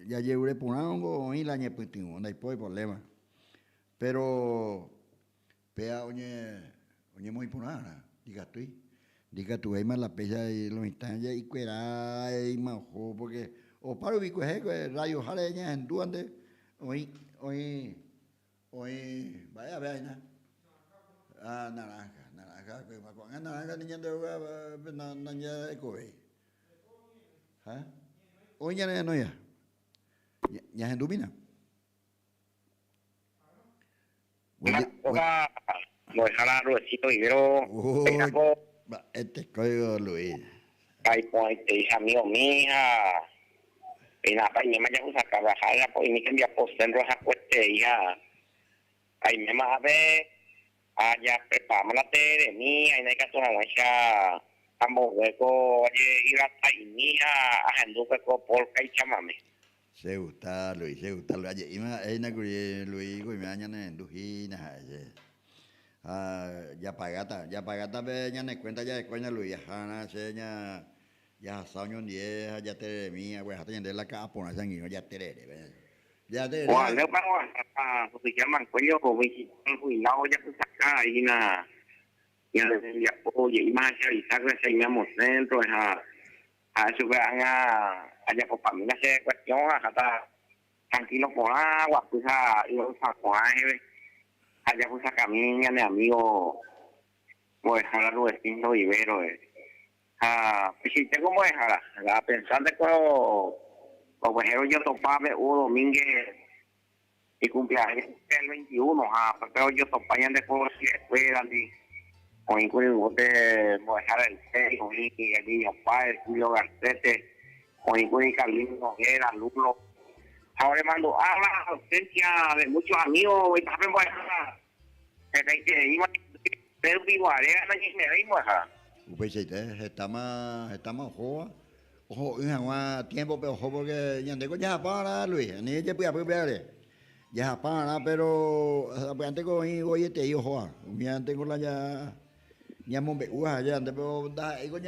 [SPEAKER 1] jajerure porãrõngo oĩ la ñepytyvõ, ndaipóri provléma. Péro péa oñemoĩ porã va'erã, ndikatúi. Ndikatuvéima la péicha lo mitã ikueráima oho pórke opa rupi kuehe rradioháre ñahendúvante oĩ oĩ oĩ mba'e ave aína. Ah, naranja, naranja, ko'ág̃a naranja ni ñande rógape nañarekovéi. Ha? Oĩ ñane renóiva. Ñahendumína.
[SPEAKER 4] Kóva mbo'ehára Ruecito Vivero péichako.
[SPEAKER 1] Mba'etekóigo Luis.
[SPEAKER 4] Aipo'ãitei amigomi ha péina apa aiméma jahusaka raha ajapo'imi tembiapo centro hakuetei ha aiméma ápe Ha japreparáma la tereremi, aína ikatu hag̃uáicha ambove ko oje'irasa'imi ha ahendu pe ko polka ichamame.
[SPEAKER 1] Che gusta Luis, che gusta Luis. Aje'íma ha'e hína kuri Luis oiméva ñanerendu hína ha'e che. Ha japagáta, japagáta pe ñane cuenta jareko hína Luis ahána che ña jahasa oñondie ha jatereremi agueraháta ñande la ka'a porã che angirũ jaterere pe.
[SPEAKER 4] Oalé upérõ ohasáta oficial Mancuello ovisita jubilado ojapysaka hína ñane rembiapo oje'íma ha che avisa che aime amo centro ha ha'e chupe ág̃a ajapopamína che cuestión ha aháta tranquilo porã aguapy ha iro'ysã porã reheve ha ajapysakami ñane amigo mbo'ehára Rudecindo Vivero Ha peichaite ko mbo'ehára, la apensánte ko oguejero ojotopa pe Hugo Domínguez icumpleaños el 21 ha upépe ojotopa ñande juego chilekuérandi, oĩkuri yvóte mbo'ehára del Sey, oĩ el Niño Páez, Julio Garcete, oĩkuri Carlín Noguera, Lulo, ha oremandu'a la ausencia de muchos amigos oĩtahápe mbo'ehára. Hetaitereíma pérupi guare ha nañaimevéi mbo'ehára.
[SPEAKER 1] Upeichaite, hetáma, hetáma ohóva, oho'ỹ hag̃ua tiémpope oho pórke ñandéko jahapa va'erã Luis, ani ejepy'apy pévare. Jahapa va'erã péro sapy'ánteko oĩ voietei ohóva, umívantengo la ñamombe'úva ha ñande péro ndaha'éiko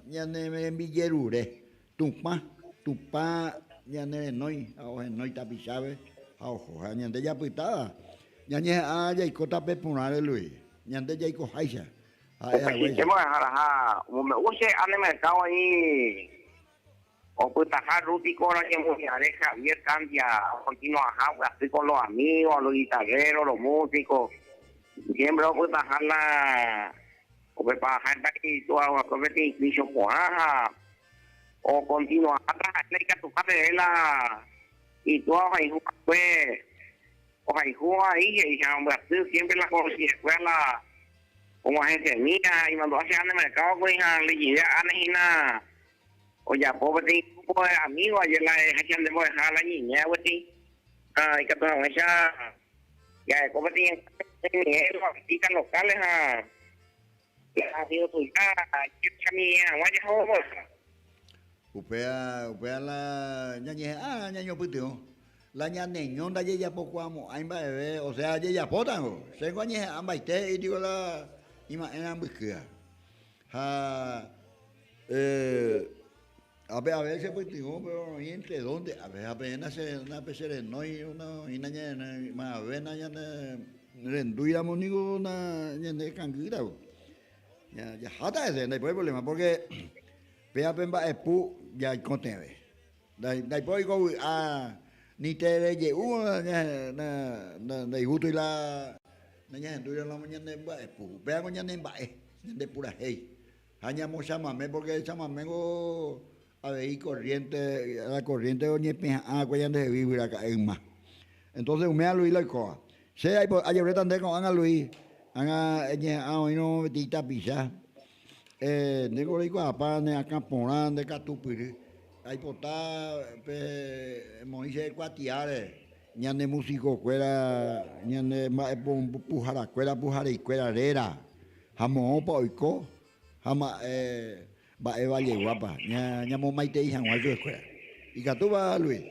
[SPEAKER 1] ñane rembijerure. Tupã, Tupã ñane renói ha ohenói tapichápe ha oho. Ha ñande japytáva, ñañeha'ã jaiko tape porãre Luis, ñande jaikoháicha, ha'e haguéicha.
[SPEAKER 4] Upe mbo'ehára ha omombe'u che ane mercado oĩ opytaha rútico roñemoñare Javier Candia okontinuaha ombyaty con los amigos, los guitarreros, los músicos, siempre opytaha la Upepaha itúa oguapy peteĩ juicio porã ha okontinuaháta ha'e ndaikatuha peve la itúa ohayhu va'ekue ohayhu vai he'i ha ombyaty siempre la conocidakuéra la og̃uahẽsemíva ha imandu'a che ane mercado kuri ha lejidea ane hína ojapo peteĩ grupo de amigo ayer la ehecha nde mbo'eha la ñiméa gueteri ha ikatu hag̃uáicha Jaheko peteĩ ñe'ẽ los artistas locales ha ha sido tuicha chami'ẽ hag̃ua jahóvo mbo'ehára.
[SPEAKER 1] Upéva, upéva la ñañeha'ã ñañopytyvõ. La ñaneño ndajejapokuaamo'ãi mba'eve, o sea jejapótango. Chéngo añeha'ã mbaite he'i niko la ima'ẽrã mbykýva. Ha eh, Ápe ave che pytyvõ pero oĩ entre dónde ápe ha peẽ na pe che renói oĩ na ñane mave na ñane rendúi ramo niko na ñande kangy ramo. Jaháta hese ndaipóri problema porque péa pe mba'epu jaikotevẽ. Ndaipóri ko vy'a ni te reje'u ndaigústoi la nañahendúi ramo ñane mba'epu. Upévango ñane mba'e ñande purahéi. Ha ñamo chamame porque chamamengo avei corriente, la corriente oñepeha'ã va'ekue ñandehegui yvyraka'e yma. Entonces umíva Luis la oikóva. Che ajeruréta nde ko'ág̃a Luis, ág̃a eñeha'ã oĩrõ peteĩ tapicha, ndéko reikuaapa ne akã porã, nde katupyry. Aipota pe emoĩ che kuatiáre ñane musikokuéra, ñane mba'epuharakuéra, puhareikuéra réra. Ha moõpa oiko ha mba'e mba'e valleguápa ñamomaitei hag̃ua chupekuéra. Ikatúpa, Luis?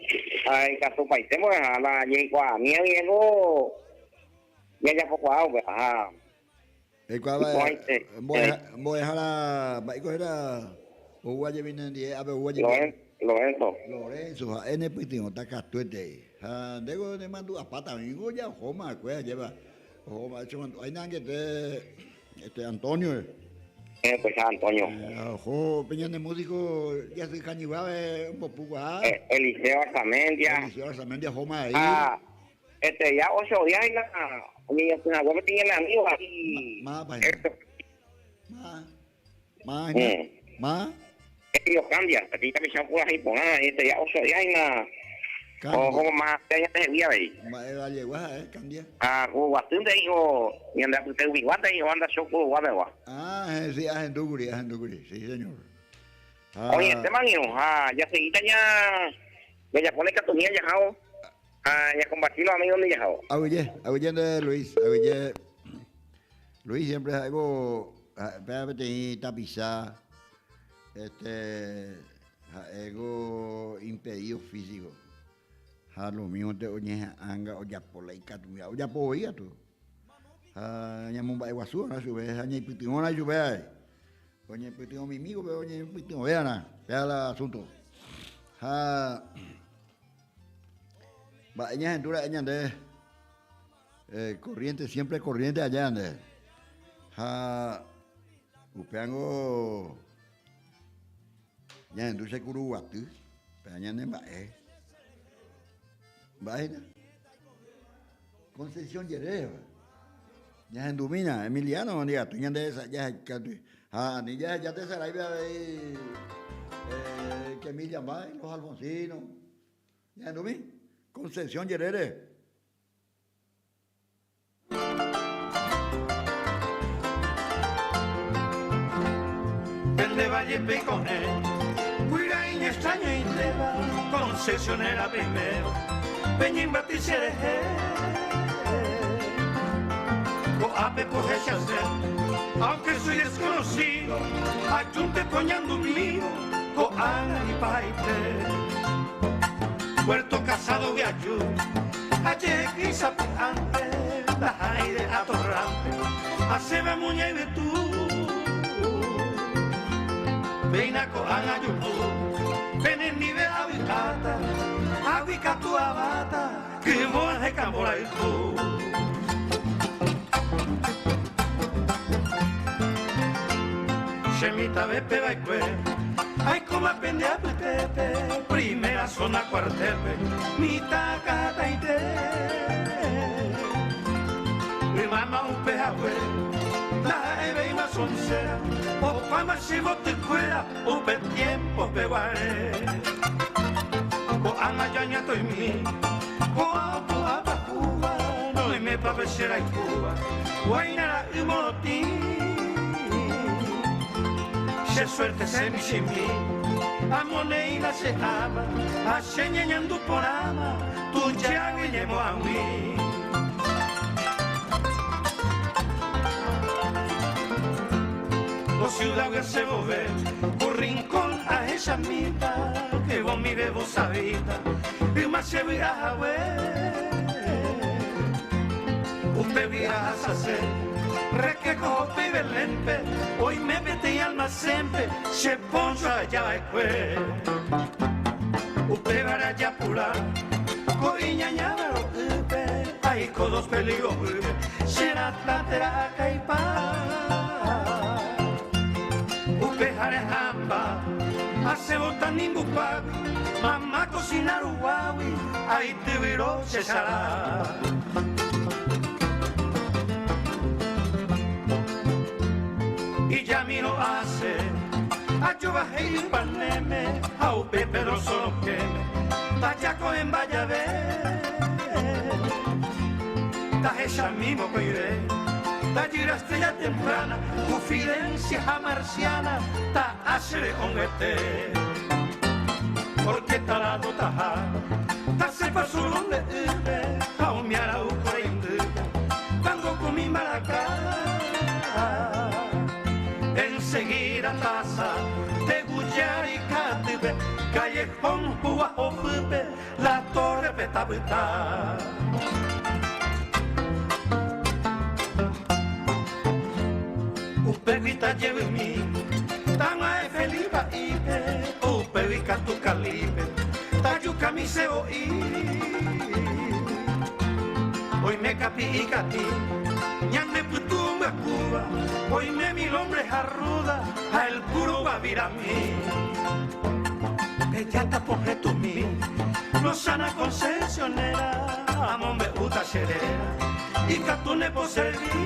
[SPEAKER 4] Ha ikatupaite mbo'eha la jaikuaamíva guivéko jajapokuaa upéva ha
[SPEAKER 1] Eikuaáva mbo'ehára mba'éiko héra oúva jepi nendive ápe oúva jepi.
[SPEAKER 4] Lorenzo.
[SPEAKER 1] Lorenzo ha'e nepytyvõta katuetei. Ha ndéko nemandu'apáta oĩngo jahóma va'ekue ajépa. Oho che mandu'áina angete este Antonio.
[SPEAKER 4] Eh, pues Antonio.
[SPEAKER 1] Oho pe ñane músico jasy kañyguáve ombopu kuaa.
[SPEAKER 4] Eliseo Arzamendia.
[SPEAKER 1] Eliseo Arzamendia ohóma avei.
[SPEAKER 4] Ha este ya ocho días hína oñeñotỹ hague peteĩ ñane amigo ahí.
[SPEAKER 1] Mávapa hína? Máva. Máva hína? Máva?
[SPEAKER 4] Elio Candia, peteĩ tapicha opurahéi porã, este ya ocho días hína oho más ñandehegui avei.
[SPEAKER 1] Mba'e vallegua ha'e, Candia?
[SPEAKER 4] Ah, Kuruguatýnte hijo, ñande apyteguiguánte hijo anda cho Kurugua pegua.
[SPEAKER 1] Ah, sí, ahendúkuri, ahendúkuri, sí señor.
[SPEAKER 4] Ha... Oĩetéma angirũ, ha jaseguíta ña jajapóne ikatumi jahávo ha ñakomparti los amigos ndi jahávo.
[SPEAKER 1] Aguyje, aguyje nde Luis, aguyje. Luis siempre ha'éko péva peteĩ tapicha este ha'éko impedido físico ha lo mismo-nte oñeha'ãnga ojapo la ikatúva, ojapo voi katu ha ñamomba'eguasu va'erã chupe ha ñaipytyvõ va'erã chupe avei, oñepytyvõ mimi ko oñepytyvõve va'erã, péva la asunto ha mba'e ñahendu ra'e ñande. Corriente, siempre corriente allá nde. Ha upévango ñahendu che kuruguaty, péva ñane mba'e. Mba'e hína? Concepción jerére. Ñahendumína, Emiliano ndikatu ñande jahekatu. Ha ani jaheja tesaráipe avei eh, Emilia mba'e, los alfonsinos. Ñahendumi, Concepción jerére.
[SPEAKER 11] Pende valle peiko'ẽ, guyra iñextrañoitéva, Concepción era primero, peñembaty cherehe. Ko'ápe pohechase, aunque soy desconocido, ajúnte poñandumívo ko'ág̃a ipahaite. Puerto Casado-gui aju, ajehekýi sapy'ánte, ndaha'éi de atorrante, asẽva muña yvytu. Péina ko'ág̃a ajuhu, penendive avy'áta, águi katu aváta, kyvõ aheka mborayhu. Che mitãvépe va'ekue, aikóma pende apytépe, primera zona cuartel-pe, mitã kataite. Ymáma upe hague, ndaha'evéima soncera, opáma che votykuéra upe tiempo-pe guare. Ko'ág̃a jañatoimi, ko'ã opu'ãpahúva, noimépa pe che rayhúva, guaina ra'y morotĩ. Che suerte che michĩmi, amoneĩva che áma, ha che ñeñandu porãma, tujágui ñemoag̃ui. Ko ciudad-gui asẽ vove, ko rincón ahechamíta, que vos mi bebo sabíta, yma che vy'a hague. Upégui ahasase, rekekoho pe Belén-pe, oime peteĩ almacén-pe, che poncho aja va'ekue. Upévare ajapura, ko iñañáva ro'ýpe, aiko dos peligro guýpe, che ratã térã akaipa. Upe hare hamba, asẽvo tanimbupágui, mama cocina ruguágui, aityvyro che chara. Ijamirõ asẽ, ajovahéi ypanéme, ha upe Pedro Sorokéme, tajako'ẽmba jave. Tahechami mokõive, tajýra estrella temprana, ku Fidencia ha Marciana, ta'a che re'õnguete. Porque tarado taha, tasẽpa suru nde ýpe, ha umi arauko reindýpe, tango ku mi mbaraka. Enseguida tasa, Teguja ikatýpe, callejón Huguajopýpe, La Torre pe tapyta. Upégui tajevymi, tag̃uahẽ Felipe Pa'ípe, upégui katu Kalípe, tajukami sevo'i. Oime kapi'i kati, ñande pytu ombyakúva, oime mil hombre jarruda ha el puro guavirami. Pejáta pohetũmi, Lozana concesionera, amombe'úta che réra, ikatúne poservi.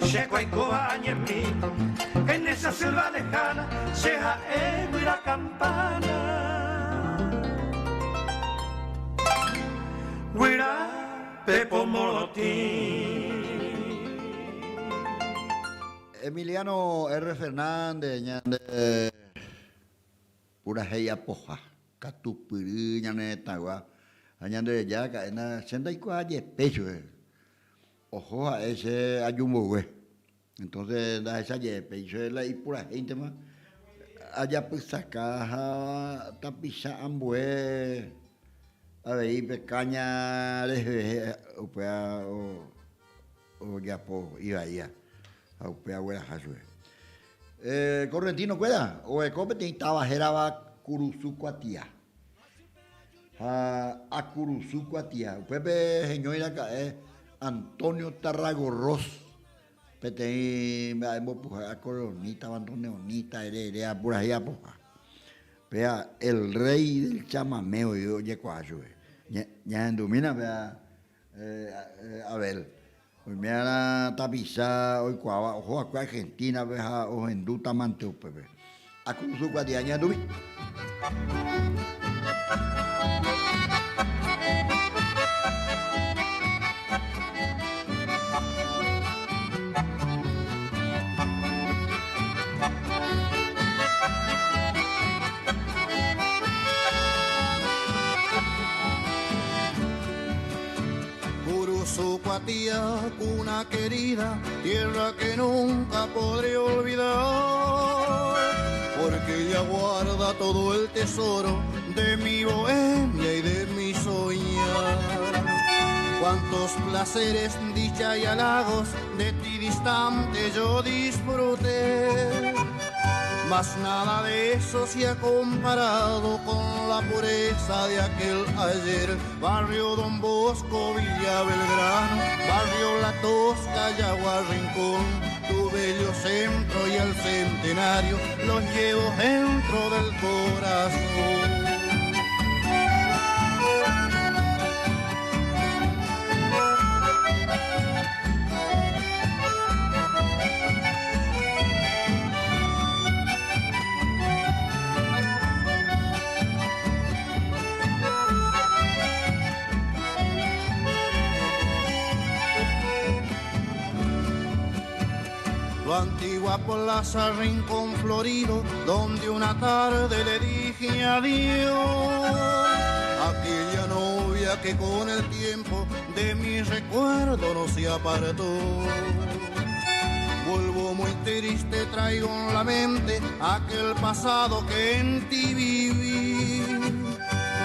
[SPEAKER 11] Che ko aikóva añemi, en esa selva lejana, che ha'e guyra campana. Guyra pepo morotĩ.
[SPEAKER 1] Emiliano R. Fernández ñande purahéi apoha katupyry ñane retãgua ha ñande reja ka'éna che ndaikuaa jepe chupe oho ha'e che aju mboyve entonces ndahecha jepe ichupe la ipurahéintema ajapysaka ha tapicha ambue avei pe káña reheve upéva Ojapo ivaíva ha upe agueraha chupe. Correntino kuéra oguereko peteĩ táva hérava Kurusu Kuatia. Ha Akurusu Kuatia. Upépe heñói raka'e Antonio Tarragorros, peteĩ mba'e mbopuha acordeonista, bandoneonista, ere ere apurahéi apoha. Péa El Rey del Chamamé ojekuaa chupe. Ñahendumína péa Abel, oime'arã tapicha oikuaáva oho va'ekue Argentina-pe ha ohendúta mante upépe. Akurusu kuatia ñandumi.
[SPEAKER 9] Kurusu.
[SPEAKER 12] Cuatía, cuna querida, tierra que nunca podré olvidar, porque ella guarda todo el tesoro de mi bohemia y de mi soñar. Cuántos placeres, dicha y halagos de ti distante yo disfruté. Mas nada de eso se ha comparado con la pureza de aquel ayer. Barrio Don Bosco, Villa Belgrano, Barrio La Tosca, Yagua Rincón, tu bello centro y el centenario los llevo dentro del corazón. Tu antigua plaza, Rincón Florido, donde una tarde le dije adiós. Aquella novia que con el tiempo de mi recuerdo no se apartó. Vuelvo muy triste, traigo en la mente aquel pasado que en ti viví.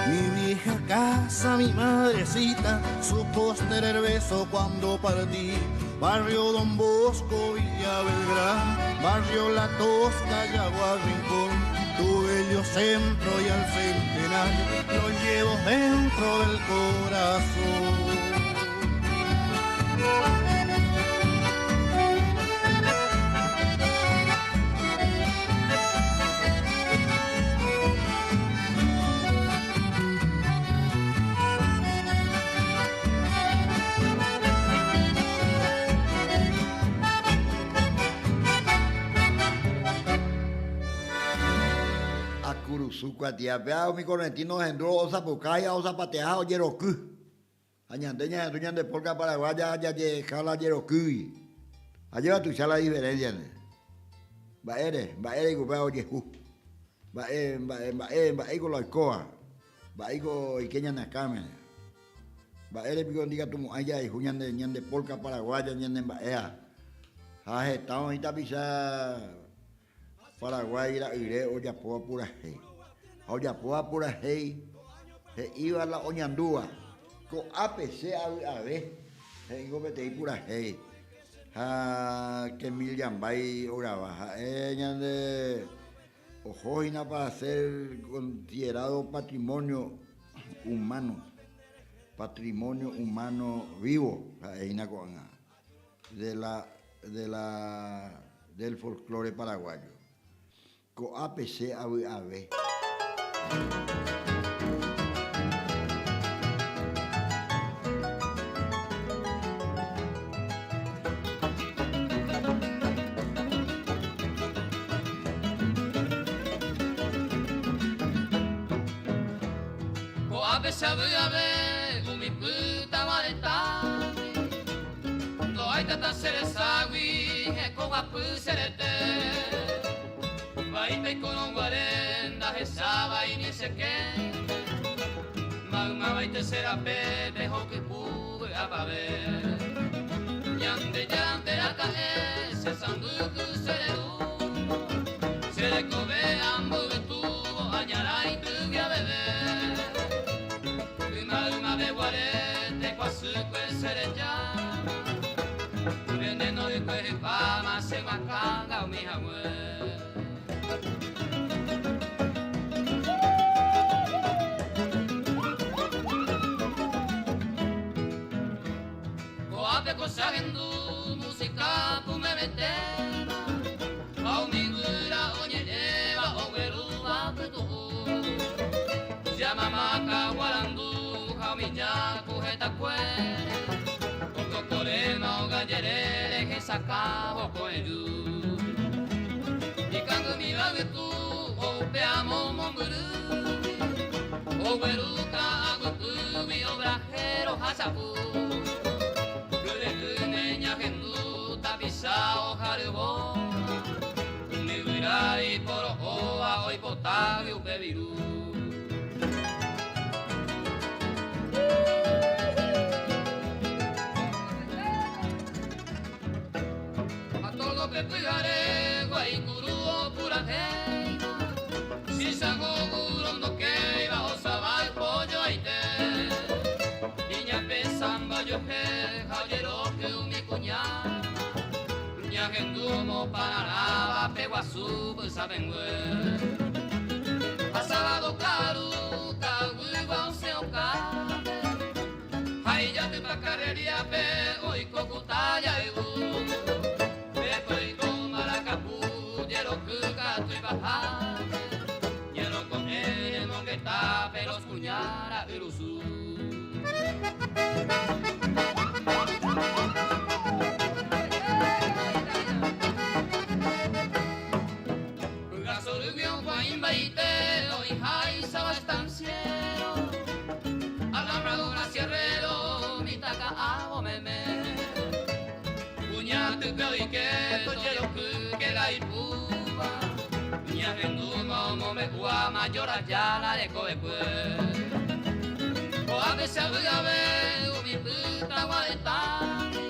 [SPEAKER 12] Mi vieja casa, mi madrecita, su postrer beso cuando partí. Barrio Don Bosco, Villa Belgrano, Barrio La Tosca, Yagua Rincón, tu bello centro y al centenario lo llevo dentro del corazón.
[SPEAKER 1] Akurusu kuatiápe ha umi correntino ohendu osapukái ha osapateha ojeroky. Ha ñande ñahendu ñande polka paraguaya jajeha la jerokýgui. Ajépa tuicha la diferencia nde. Mba'ére, mba'éreiko upéva ojehu. Mba'e, mba'e, mba'e, mba'éiko la oikóva. Mba'éiko oike ñane akãme. Mba'ére piko ndikatumo'ãi jahayhu ñande, ñande polka paraguaya ñane mba'éva. Ha heta oĩ tapicha. Paraguái ra'yre ojapóva purahéi. Ha ojapóva purahéi he'íva la oñandúva. Ko'ápe che avy'ave, he'íngo peteĩ purahéi. Ha che Milyambái ograva. Ha'e ñande oho hína para ser considerado patrimonio humano, patrimonio humano vivo ha'e hína ko'ág̃a. De la de la del folklore paraguayo. Ko'ápe che avy'ave.
[SPEAKER 7] Ko'ápe che avy'ave umi pytagua retãgui. Ndo'ái tata che reságui heko guapy che rete. Vaípe ikorõ guare ndahechávai ni che képe. Maymávaite che rapépe hokypu vy'apave. Ñandejárante raka'e che sãmbyhy che rerúvo. Che rekove amboyvetúvo añarãitýgui aveve. Yma ymave guare tekuasýpe che rejáma, veneno ykue hypáma che guakãnga umi hague. Ko'ápe ko che ahendu música pumemetéva, ha umi guyra oñe'ẽva oguerúva pytu'u. Jamamaka guarandu ha umi jaku hetakuére, okokoréma óga jerére hesakãvo ko'ẽju. Ikangymíva yvytu ou pe amo mombyrýgui, ogueru ka'aguypýgui obrajero ha chapu. Kyre'ỹme ñahendu tapicha oharyvóva, umi guyra iporo'óva oipotágui upe viru. ko pe pyhare guaikuru opurahéiva Chisago guro ndokéiva osava ipojoaite Iñapesãmba ojuehe ha ojeroky umi kuña Ñahendu omopararãva pe guasu pysãvengue Ha sábado ka'aru ka'aguýva osẽ okápe Ha ijatypa karreriápe oiko ku tálla yvu. Pépe oiko mbarakapu jeroky katu ipahápe, ñeroko'ẽ ñemongeta Peros kuña ra'yrusu. Py'asorýgui ohua'ĩmbaite oĩháichava estanciero, alambrado grasierrero mitãka'avo meme. Kuña atýpe oike tojeroky ke la ipúva, ñahendúma omombe'úva mayor Ayala rekovekue. Ko'ápe che avy'ave umi pytagua retãgui.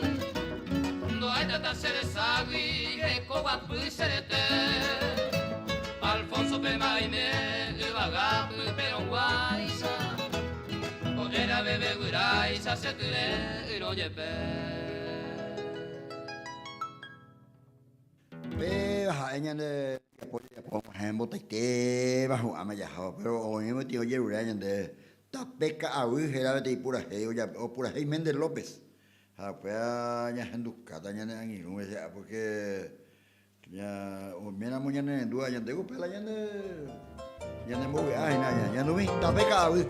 [SPEAKER 7] Ndo'ái tata che reságui heko guapy che rete. Alfonso pe ma'aime yvaga pyperõ guáicha, Ko'ẽra veve guyráicha che tyre'ỹrõ jepe.
[SPEAKER 1] Péva ha'e ñande japo japo og̃uahẽ mbotaitéva hu'ãme jahávo, péro oĩ motĩ ojeruréva ñande tape ka'aguy héra peteĩ purahéi opurahéi Méndez López. Ha upéva ñahendukáta ñane angirũ hese'a pórke oiméramo ñanerendúva ñande upéva la ñande ñanembovy'a hína ñandumi tape ka'aguy.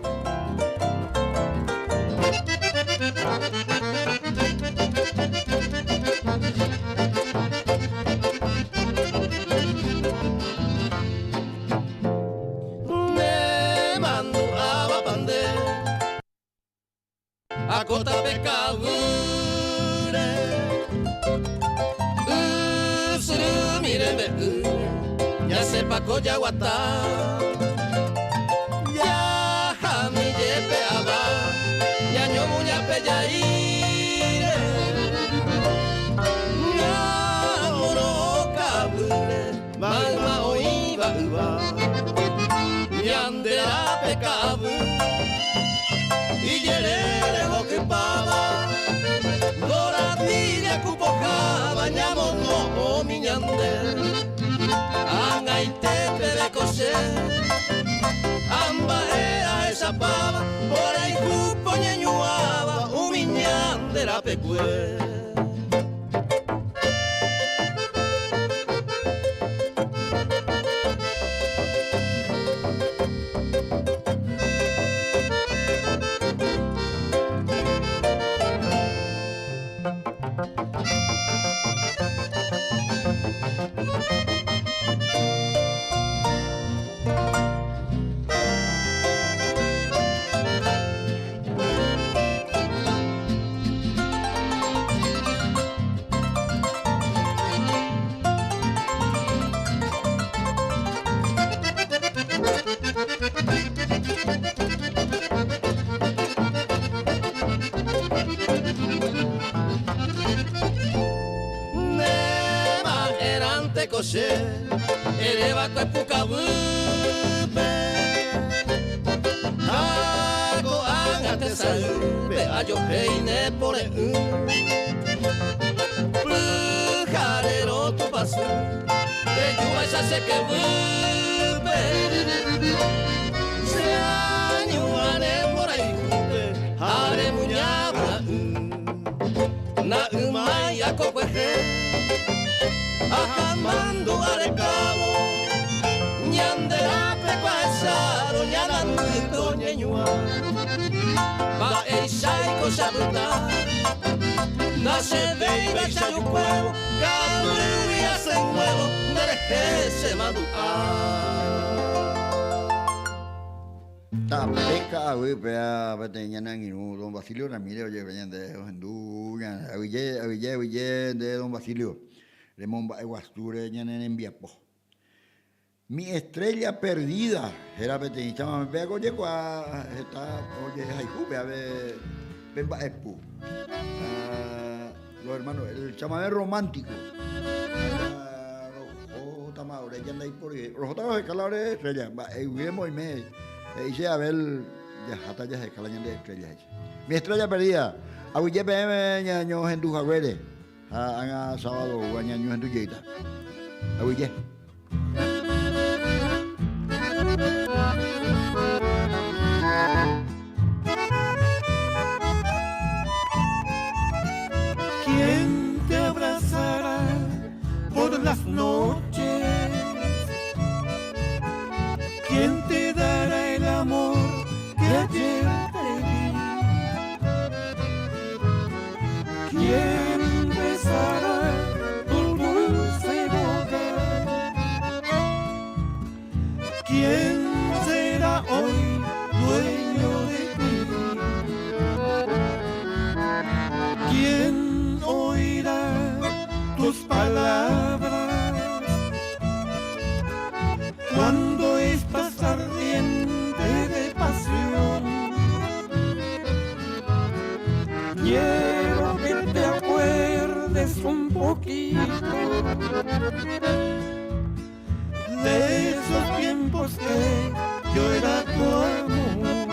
[SPEAKER 9] Akótape ka'aguýre Ysyrymi rembe'ýre Ñasẽpa ko jaguata Jahami jepe ava Ñañomuña pe jaíre Ñamorõ ka'aguýre Mayma oĩva yva Ñande rape ka'aguy Ijerére hokypáva Doradilla kupoháva Ñamono'õmi ñande Ag̃aite peve ko che Ha mba'e ahechapáva Mborayhúpe oñeñu'ãva Umi ñande rapekue. Nema'erãnteko che eréva'ekue pukavýpe Ha ko'ág̃a tesaýpe ajohéi ne pore'ỹ Pyharérõ Tupãsy rejúvaicha che kevýpe Che añuã ne mborayhúpe ha remuña vy'a'ỹ Na'ymái akokuehe aha mandu'a rekávo Ñande rape kuahechárõ ñanandýpe oñeñuã Mba'eichaiko che apyta Ndachevéiva che ajukuévo Ka'aguýgui asẽnguévo nderehe che mandu'a.
[SPEAKER 1] Tape ka'aguy péva peteĩ ñane angirũ don Basilio Ramírez oje'éva ñande ohendu aguyje aguyje aguyje nde don Basilio remomba'e guasúre ñane rembiapo. Mi estrella perdida héra peteĩ chamame péva ko ojekuaa heta ojehayhu péva pe mba'epu. Los hermanos, el chamame romántico. Ore ja ndaiporivéi. Rohóta roheka la ore estrella. Mba'eguivéma oime he'i che Abel jaháta jaheka la ñande estrella he'i. Mi estrella perdida. Aguyje peẽme ñañohendu haguére ha ág̃a sábado oúva ñañohendu jeýta. Aguyje.
[SPEAKER 11] ¿Quién te abrazará por las noches? ¿Quién te dará el amor que ayer te di? ¿Quién besará tu dulce boca? ¿Quién será hoy dueño de ti? ¿Quién oirá tus palabras cuando estás ardiente de pasión? Quiero que te acuerdes un poquito de esos tiempos que yo era tu amor.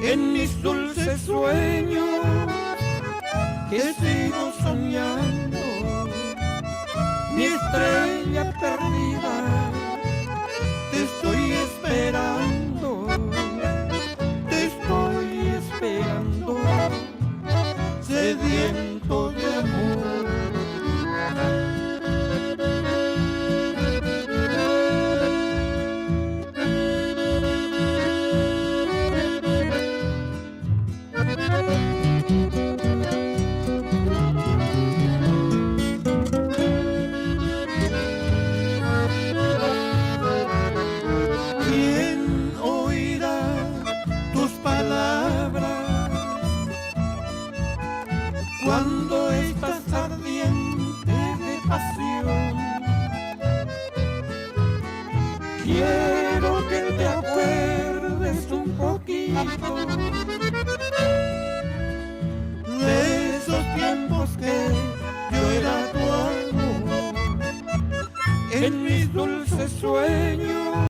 [SPEAKER 11] En mis dulces sueños que sigo soñando, mi estrella perdida, te estoy esperando, te estoy esperando, sediento de amor. ¿Quién oirá tus palabras cuando estás ardiente de pasión? Quiero que te acuerdes un poquito de esos tiempos que yo era tu amor. En mis dulces sueños.